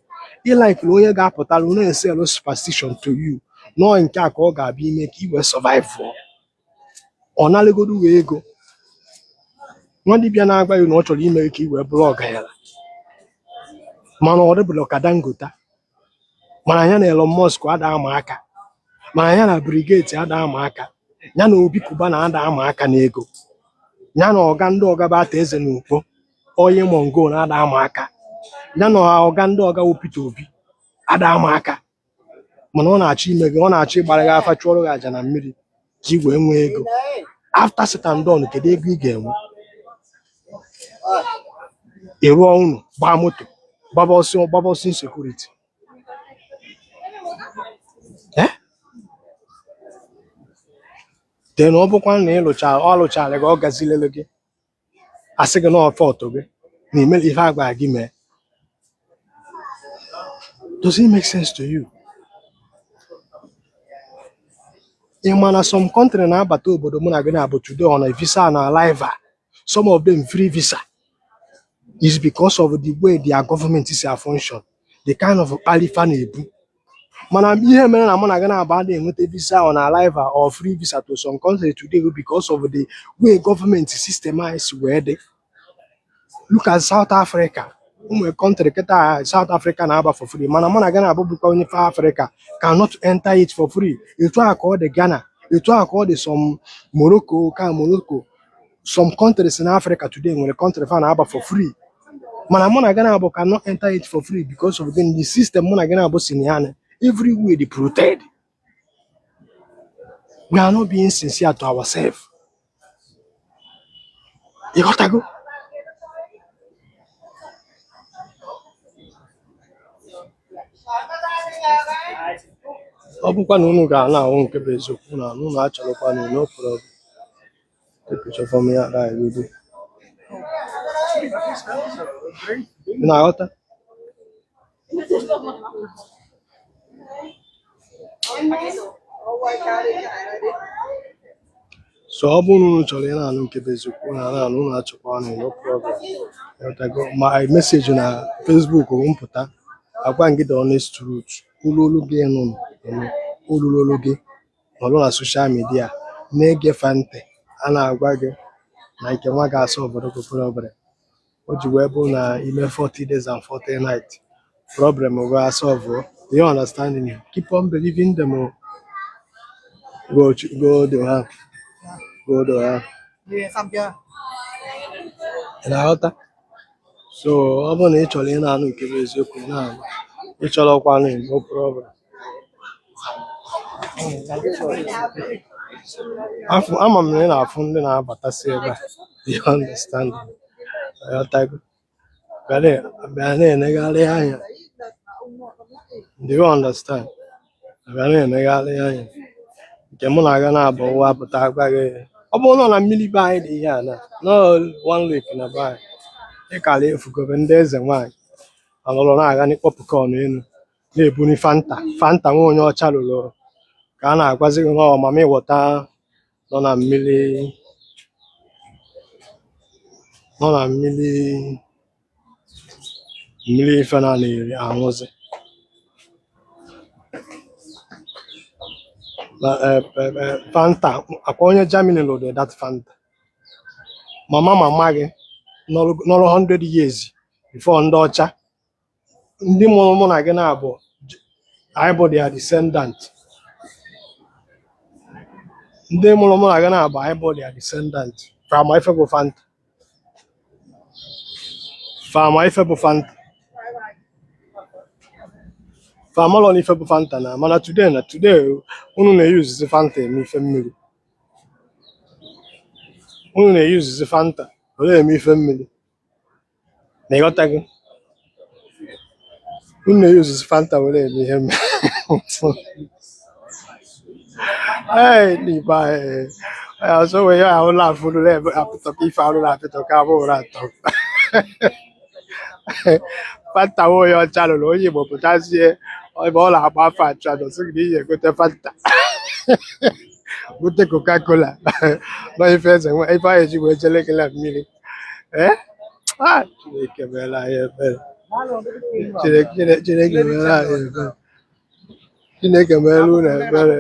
Speaker 1: Ịlikere onye ga-apụtara unu na-esell superstition to you, nọọ nke a ka ọ ga-abịa ime ka i wee survive. Ọ nalịgodo wee ego nwa dibịa na-agwa gị na ọ chọrọ ime ka i wee bụrụ ọgaranya, mana ọ dịbụrụ ka Dangote, mana ya na Elon Musk ada ama aka, mana ya na Bill Gates ada ama aka, ya na Obi Cubana ada ama aka n'ego, ya na ọga ndị ọga bụ Ata Eze na Ukpo onye Mongo na-ada ama aka, ya na ọga ndị ọga wụ Peter Obi ada ama aka. Mana ọ na-achọ ime gị, ọ na-achọ ịgbara gị afa, chụọrọ gị aja na mmiri ka ị wee nwee ego. After said and done, kedu ego ị ga-enwe? Ị rụọ ụlọ, gbaa moto, gbaba ọsọ, gbaba ọsọ insecurity. Eh? Then ọ bụkwa na ị lụcha ọ lụchara gị, ọ gazilele gị, asị gị na ọ fault gị na ime ife a gwara gị mee. Does it make sense to you? Ị ma na some country na-abata obodo mụ na gị na-abụ today on a visa on arrival, some of them free visa, is because of the way their government is function, the kind of kpali fa na-ebu. Mana ihe mere na mụ na gị na-abụ adịghị enweta visa on arrival or free visa to some country today bụ because of the way government system anyị si wee dị. Look at South Africa. Ụmụ country kịta South Africa na-aba for free, mana mụ na gị na-abụ bụkwa onye fa Africa cannot enter it for free. Etu a ka ọ dị Ghana, etu a ka ọ dị some Morocco, ka Morocco, some countries in Africa today nwere country fa na-aba for free, mana mụ na gị na-abụ cannot enter it for free because of the system mụ na gị na-abụ si na ya na everywhere dị polluted. We are not being sincere to ourselves. Ịghọtago? Ọ bụkwa na unu ga-ana ahụ nke bụ eziokwu na unu achọrọkwa na no problem. Take picture for me and I will do. Ị na-aghọta? So ọ bụrụ na unu chọrọ ị na-anụ nke bụ eziokwu na na-anụ, unu achọkwa na no problem. Ịghọtago? My message na Facebook m pụta agwa gị the honest truth. Olu olu gị nụ nụ, olulu olu gị nọrọ na social media na-ege fa ntị, a na-agwa gị na nke nwa ga-asa obodo gị problem. O ji wee bụ na ime 40 days and 40 nights, problem go solve. Do you understand me? Keep on believing them o. Go go do ha, go do ha.
Speaker 2: Đi xong chưa?
Speaker 1: Ị na-aghọta? So ọ bụrụ na ị chọrọ ị na-anụ nke bụ eziokwu, ị na-anụ. Ị chọrọkwanụ, no problem. Afụ ama m na ị na-afụ ndị na-abatasị ebe a. Do you understand? Ịghọtago? Bịa na-enegharị anya. Do you understand? Bịa na-enegharị anya. Nke mụ na-aga na-abụ ụwa pụta agwa gị. Ọ bụrụ na mmiri be anyị dị ihe a na nọ one lake na be anyị, ị kara efugobe ndị eze nwaanyị anọrọ na-aga n'ịkpọ popcorn elu na-ebuni Fanta. Fanta nwa onye ọcha lụrụ ka a na-agwazi gị na ọ mami water nọ na mmiri, nọ na mmiri, mmiri ife na na-eri aṅụzi. Na Fanta akwa onye Germany lụrụ that Fanta. Mama mama gị nọrọ 100 years before ndị ọcha, ndị mụrụ mụ na gị na-abụ, anyị bụ their descendant. Ndị mụrụ mụ na gị na-abụ, anyị bụ their descendant. Fa ma ife bụ Fanta, fa ma ife bụ Fanta, fa amalọ na ife bụ Fanta na. Mana today, na today unu na-eyuzizi Fanta eme ife mmiri. Unu na-eyuzizi Fanta were eme ife mmiri. Na ịghọtago? Unu na-eyuzizi Fanta were eme ihe mmiri. Ee, n'igbo anyị ọzọ wee ya ahụ na-afụrụ ebe apịtọka ife arụ na-apịtọka abụrụ atọ. Fanta nwa onye ọcha lụrụ, onye Igbo pụtazie ebe ọ na-agba afọ achụ aja sị gị na ihe egote Fanta, gote Coca-Cola nọ ife eze nwa ife ahụ eji wee jele gị na mmiri. Ee, ah, Chineke meere anyị ebere. Chineke, Chineke meere anyị ebere. Chineke meere unu ebere.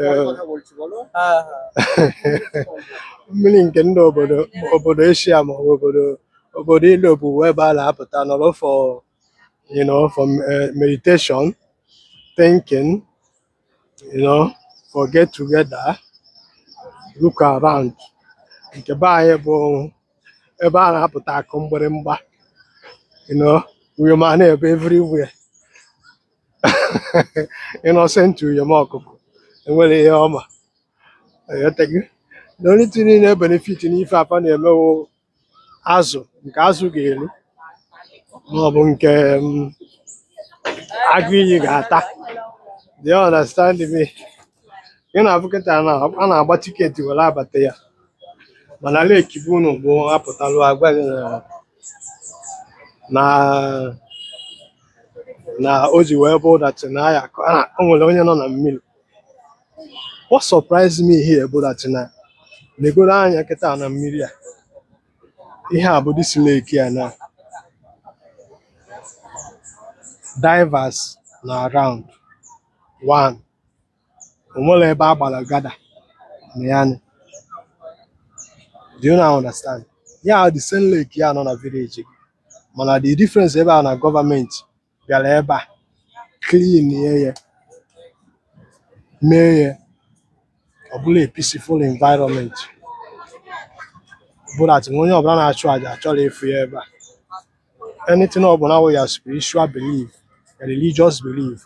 Speaker 1: Mmiri nke ndị obodo obodo Eshia ma ọ bụ obodo obodo Europe bụ ebe a na-apụta nọrọ for for meditation, thinking, for get together, look around. Nke be anyị bụ ebe a na-apụta akụ mgbịrịmgba, uyom a na-ebe everywhere. Innocent uyom ọkụkọ enwere ihe ọma. Ịghọtago? The only thing na-ebenefit n'ife afa na-emewo azụ nke azụ ga-eri maọbụ nke agụ iyi ga-ata. Do you understand me? Ị na-afụ kịta na a na-agba ticket were abata ya, mana lake bụ unu bụ apụtalụ agwa gị na o ji wee bụ that na ya o nwere onye nọ na mmiri. What surprised me here bụ that na negoro anya kịta na mmiri a, ihe a bụ this lake a na divers na around one o nwere ebe a gbara gada na ya nị. Do you now understand? Ya the same lake ya nọ na village gị, mana the difference ebe a na gọọmenti bịara ebe a clean ya, mee ya ọ bụrụ a peaceful environment, bụ that onye ọbụla na-achụ aja achọrọ ịfụ ya ebe a. Anything ọbụla wụ ya spiritual belief, religious belief,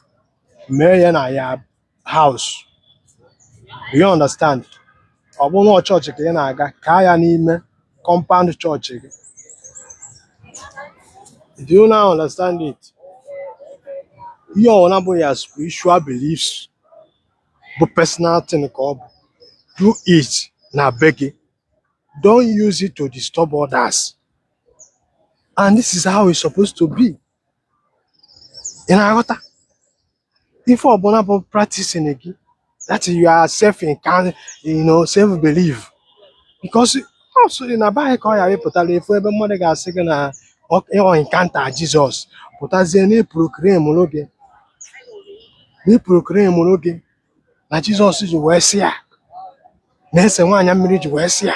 Speaker 1: mee ya na ya house. Do you understand? Ọ bụrụ na ọ chọọchị ka ị na-aga, kaa ya n'ime compound chọọchị gị. Do you now understand it? Ihe ọbụla bụ ya spiritual beliefs bụ personal thing ka ọ bụ. Do it na be gị. Don't use it to disturb others. And this is how it's supposed to be. Ị na-aghọta? Ife ọbụla bụ practicing gị, that you are self you know, self belief, because also na be anyị ka ọ ghara ịpụtara efu ebe mmadụ ga-asị gị na ọ encounter Jizọs, pụtazie na proclaim gị na proclaim gị na Jizọs ji wee sị ya na ese nwaanyị mmiri ji wee sị ya,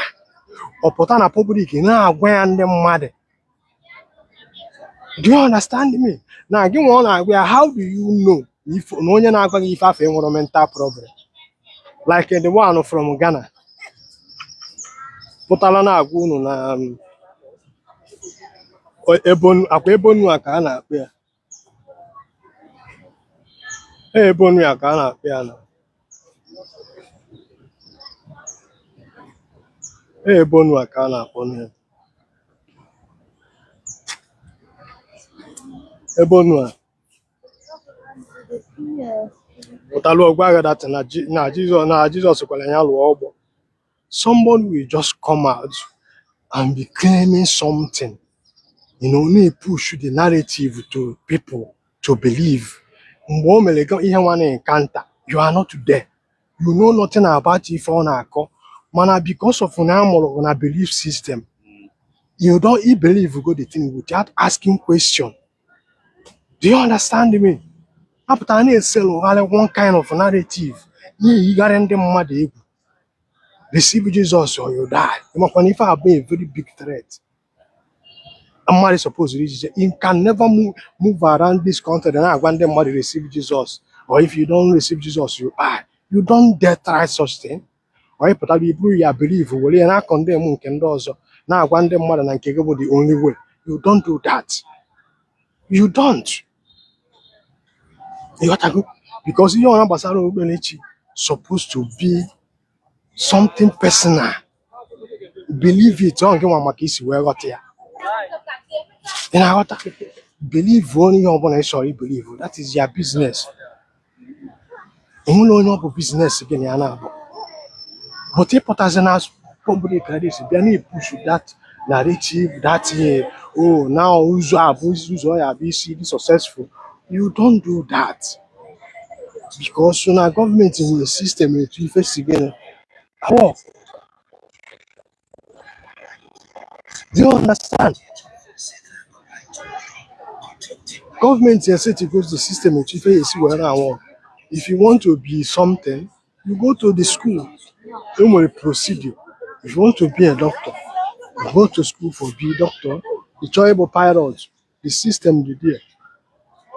Speaker 1: ọ pụta na public na-agwa ya ndị mmadụ. Do you understand me? Na gị nwa ọ na-agwa ya, how do you know if na onye na-agwa gị ife afọ enwere mental problem? Like the one from Ghana pụtara na-agwa unu na akwa ebonu a ka a na-akpọ ya, ebonu ya ka a na-akpọ ya, na ebonu a ka a na-akpọ ya, ebonu a pụtara ọgwa agha that na Jizọs kwere ya lụọ ọgbọ. Somebody will just come out and be claiming something, na-push the narrative to people to believe. Mgbe o mere gị ihe nwa na encounter, you are not there, you know nothing about ife ọ na-akọ, mana because of na amụrụ na belief system, you don't e believe go the thing without asking question. Do you understand me? Apụtara na-eselụgharị one kind of narrative, na-eyigharị ndị mmadụ egwu, receive Jesus or you die. Ịmakwa na ife a bụ a very big threat mmadụ suppose ijije. You can never move around this country na-agwa ndị mmadụ receive Jesus, or if you don't receive Jesus, you die. You don't dare try such thing. Or ị pụtara iburu ya belief were ya na condemn nke ndị ọzọ, na-agwa ndị mmadụ na nke gị bụ the only way. You don't do that. You don't. Ịghọtago? Because ihe ọra gbasara okpukperechi supposed to be something personal. Believe it, ọ gị nwa maka isi wee ghọta ya. Ị na-aghọta? Believe onye ihe ọbụla ị chọrọ ibelieve, that is your business. Enwere onye ọ bụ business gị na ya na-abụ, but ịpụtazi na public like this bịa na-epush that narrative that oh, now ụzọ a bụ ụzọ ya bụ isi dị successful, you don't do that, because na gọọmenti nwere system etu ife si gịnị work. Do you understand? Gọọmenti esetigo the system etu ife esi wee na-work. If you want to be something, you go to the school, enwere procedure. If you want to be a doctor, you go to school for be doctor. Ị chọọ ịbụ pilot, the system dị there.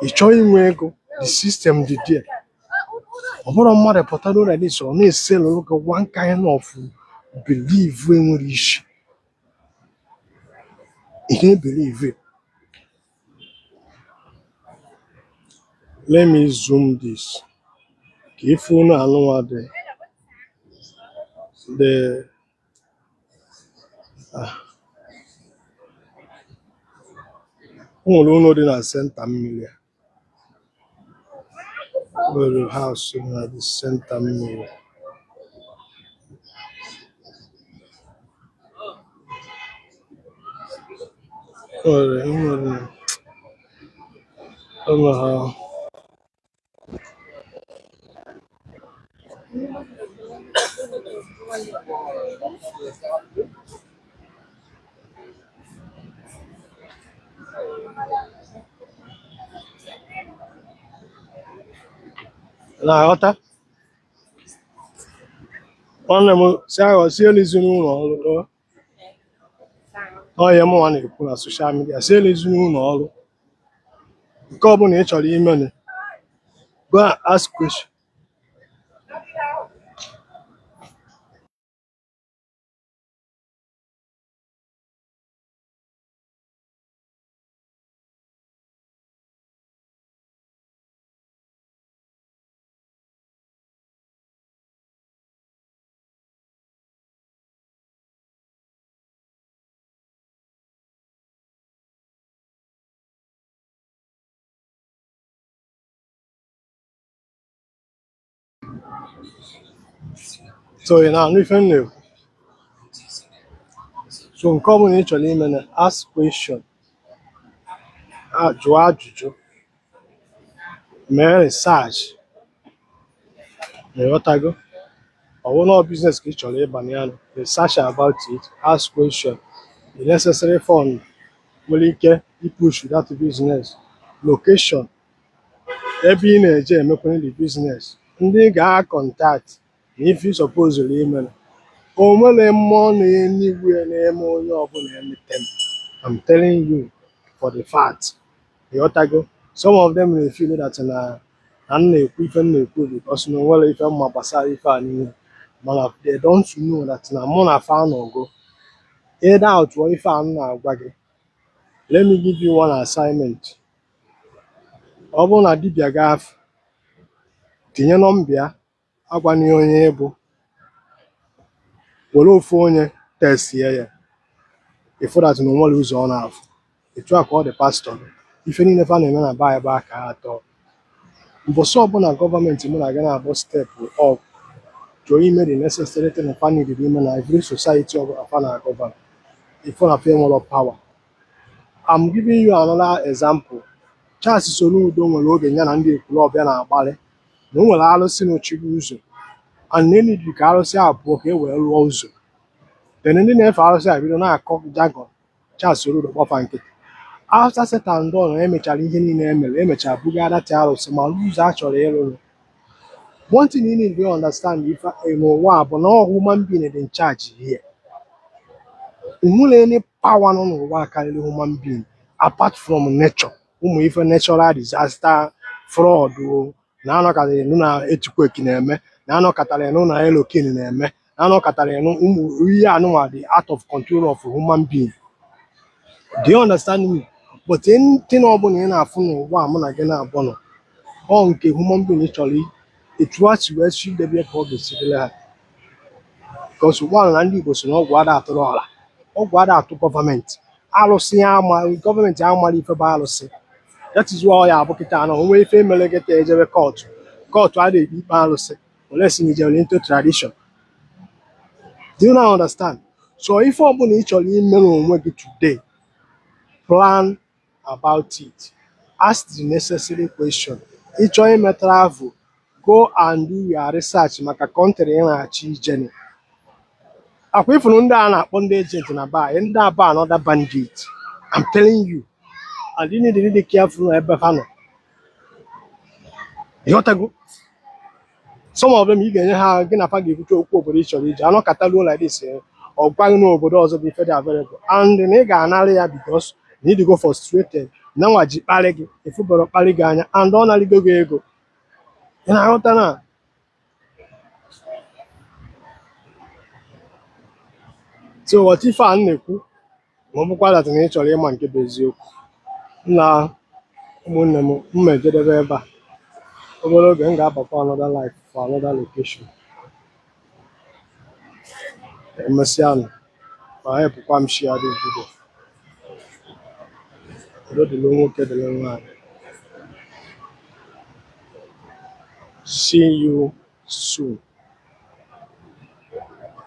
Speaker 1: Ị chọọ inwe ego, the system dị there. Ọ bụrụ mmadụ pụtara ụlọ this, ọ na-eselụ gị one kind of belief enwere isi, ị na-ebelieve it. Let me zoom this ka ife unu anụnwa dị the ah. O nwere ụlọ dị na center mmiri a. O nwere house dị na the center mmiri. Nwere nwere ụlọ ha. Na-aghọta nwanne m si aghọ si elezi n'ụlọ ọrụ ọ. Ọ ihe mụnwa na-ekwu na social media, si elezi n'ụlọ ọrụ nke ọbụla ị chọrọ ime, go and ask question. So ị na-anụ ife m na-ekwu? So nke ọbụla ị chọrọ ime na ask question, jụọ ajụjụ, mee research. Ịghọtago? Ọ bụrụ na ọ business ka ị chọrọ ịbanye ya, research about it, ask question, the necessary fund nwere ike ipush that business, location ebe ị na-eje emekwanye the business, ndị ị ga-contact na ife ị suppose ime. O nwere mmụọ na-enigwe na-eme onye ọbụla anything. I'm telling you for the fact. Ịghọtago? Some of them na-efeel that na m na-ekwu ife m na-ekwu because na o nwere ife mma gbasara ife a niile, mana they don't know that na mụ na fa anọgo ịda atụọ ife a m na-agwa gị. Let me give you one assignment. Ọ bụrụ na dibịa gị afụ, tinye nọmba ya, agwana ya onye ị bụ, were ofu onye testie ya, ịfụ that na o nwere ụzọ ọ na-afụ. Etu a ka ọ dị pastọ gị. Ife niile fa na-eme na be anyị aka atọ. Mbọsị ọbụla gọọmenti mụ na gị na-abụ step up chọọ ime the necessary thing fa need ime na every society ọbụla fa na-agọvan, ịfụ na fa enwero power. I'm giving you another example. Charles Soludo nwere oge ya na ndị Ekwulọbịa na-agbalị na o nwere arụsị nọchiri ụzọ, and na enidi ka arụsị abụọ ka e wee rụọ ụzọ. Then ndị na-efe arụsị a bido na-akọ jargon. Charles Soludo gbafa nkịtị. After said and done, emechara ihe niile emere, emechara buga that arụsị ma rụọ ụzọ a chọrọ ịrụ. One thing you need to understand ife n'ụwa a bụ na ọ human being dị in charge here. Nwere any power nọ n'ụwa karịrị human being apart from nature? Ụmụ ife natural disaster, flood o, na anọkọtara ịnụ na earthquake na-eme, na anọkọtara ịnụ na hurricane na-eme, na anọkọtara ịnụ ụmụ ihe anụnwa dị out of control of human being. Do you understand me? But anything ọbụla ị na-afụ n'ụwa a mụ na gị na-abụ nọ, ọ nke human being chọrọ etu a si wee si debe ka ọ ga-esi dịrị ha. Because one na ndị Igbo si na ọgwụ ada atụrụ ọla, ọgwụ ada atụ gọọmenti. Arụsị ama gọọmenti amara ife bụ arụsị. That is why ọ ya abụ kịta na onwe ife mere gị taa, ejebe court, court adịghị ekpe ikpe arụsị unless na ijere into tradition. Do you now understand? So ife ọbụla ị chọrọ ime n'onwe gị today, plan about it, ask the necessary question. Ị chọọ ime travel, go and do your research maka country ị na-achọ ijeni. Akwa ifuru ndị a na-akpọ ndị agent na be anyị, ndị aba another bandit. I'm telling you, and you need to be careful na ebe fa nọ. Ịghọtago? Some of them, ị ga-enye ha gị na fa ga-ekwucha okwu obodo ị chọrọ ije, anọkọta ruo like this, ọ gwa gị n'obodo ọzọ bụ ife dị available and na ị ga-anara ya because na ịdịgo frustrated na nwa ji kparị gị, efubara kparị gị anya, and ọ narịgo gị ego. Ị na-aghọta na so what ife a m na-ekwu? Ma ọ bụkwa that na ị chọrọ ịma nke bụ eziokwu na ụmụnne m, mma ejedebe ebe a. Obere oge m ga-abakwa another life for another location. Emesịa nụ, ma helpụkwa m share this video. Udo dịrị nwoke, dịrị nwaanyị. See you soon.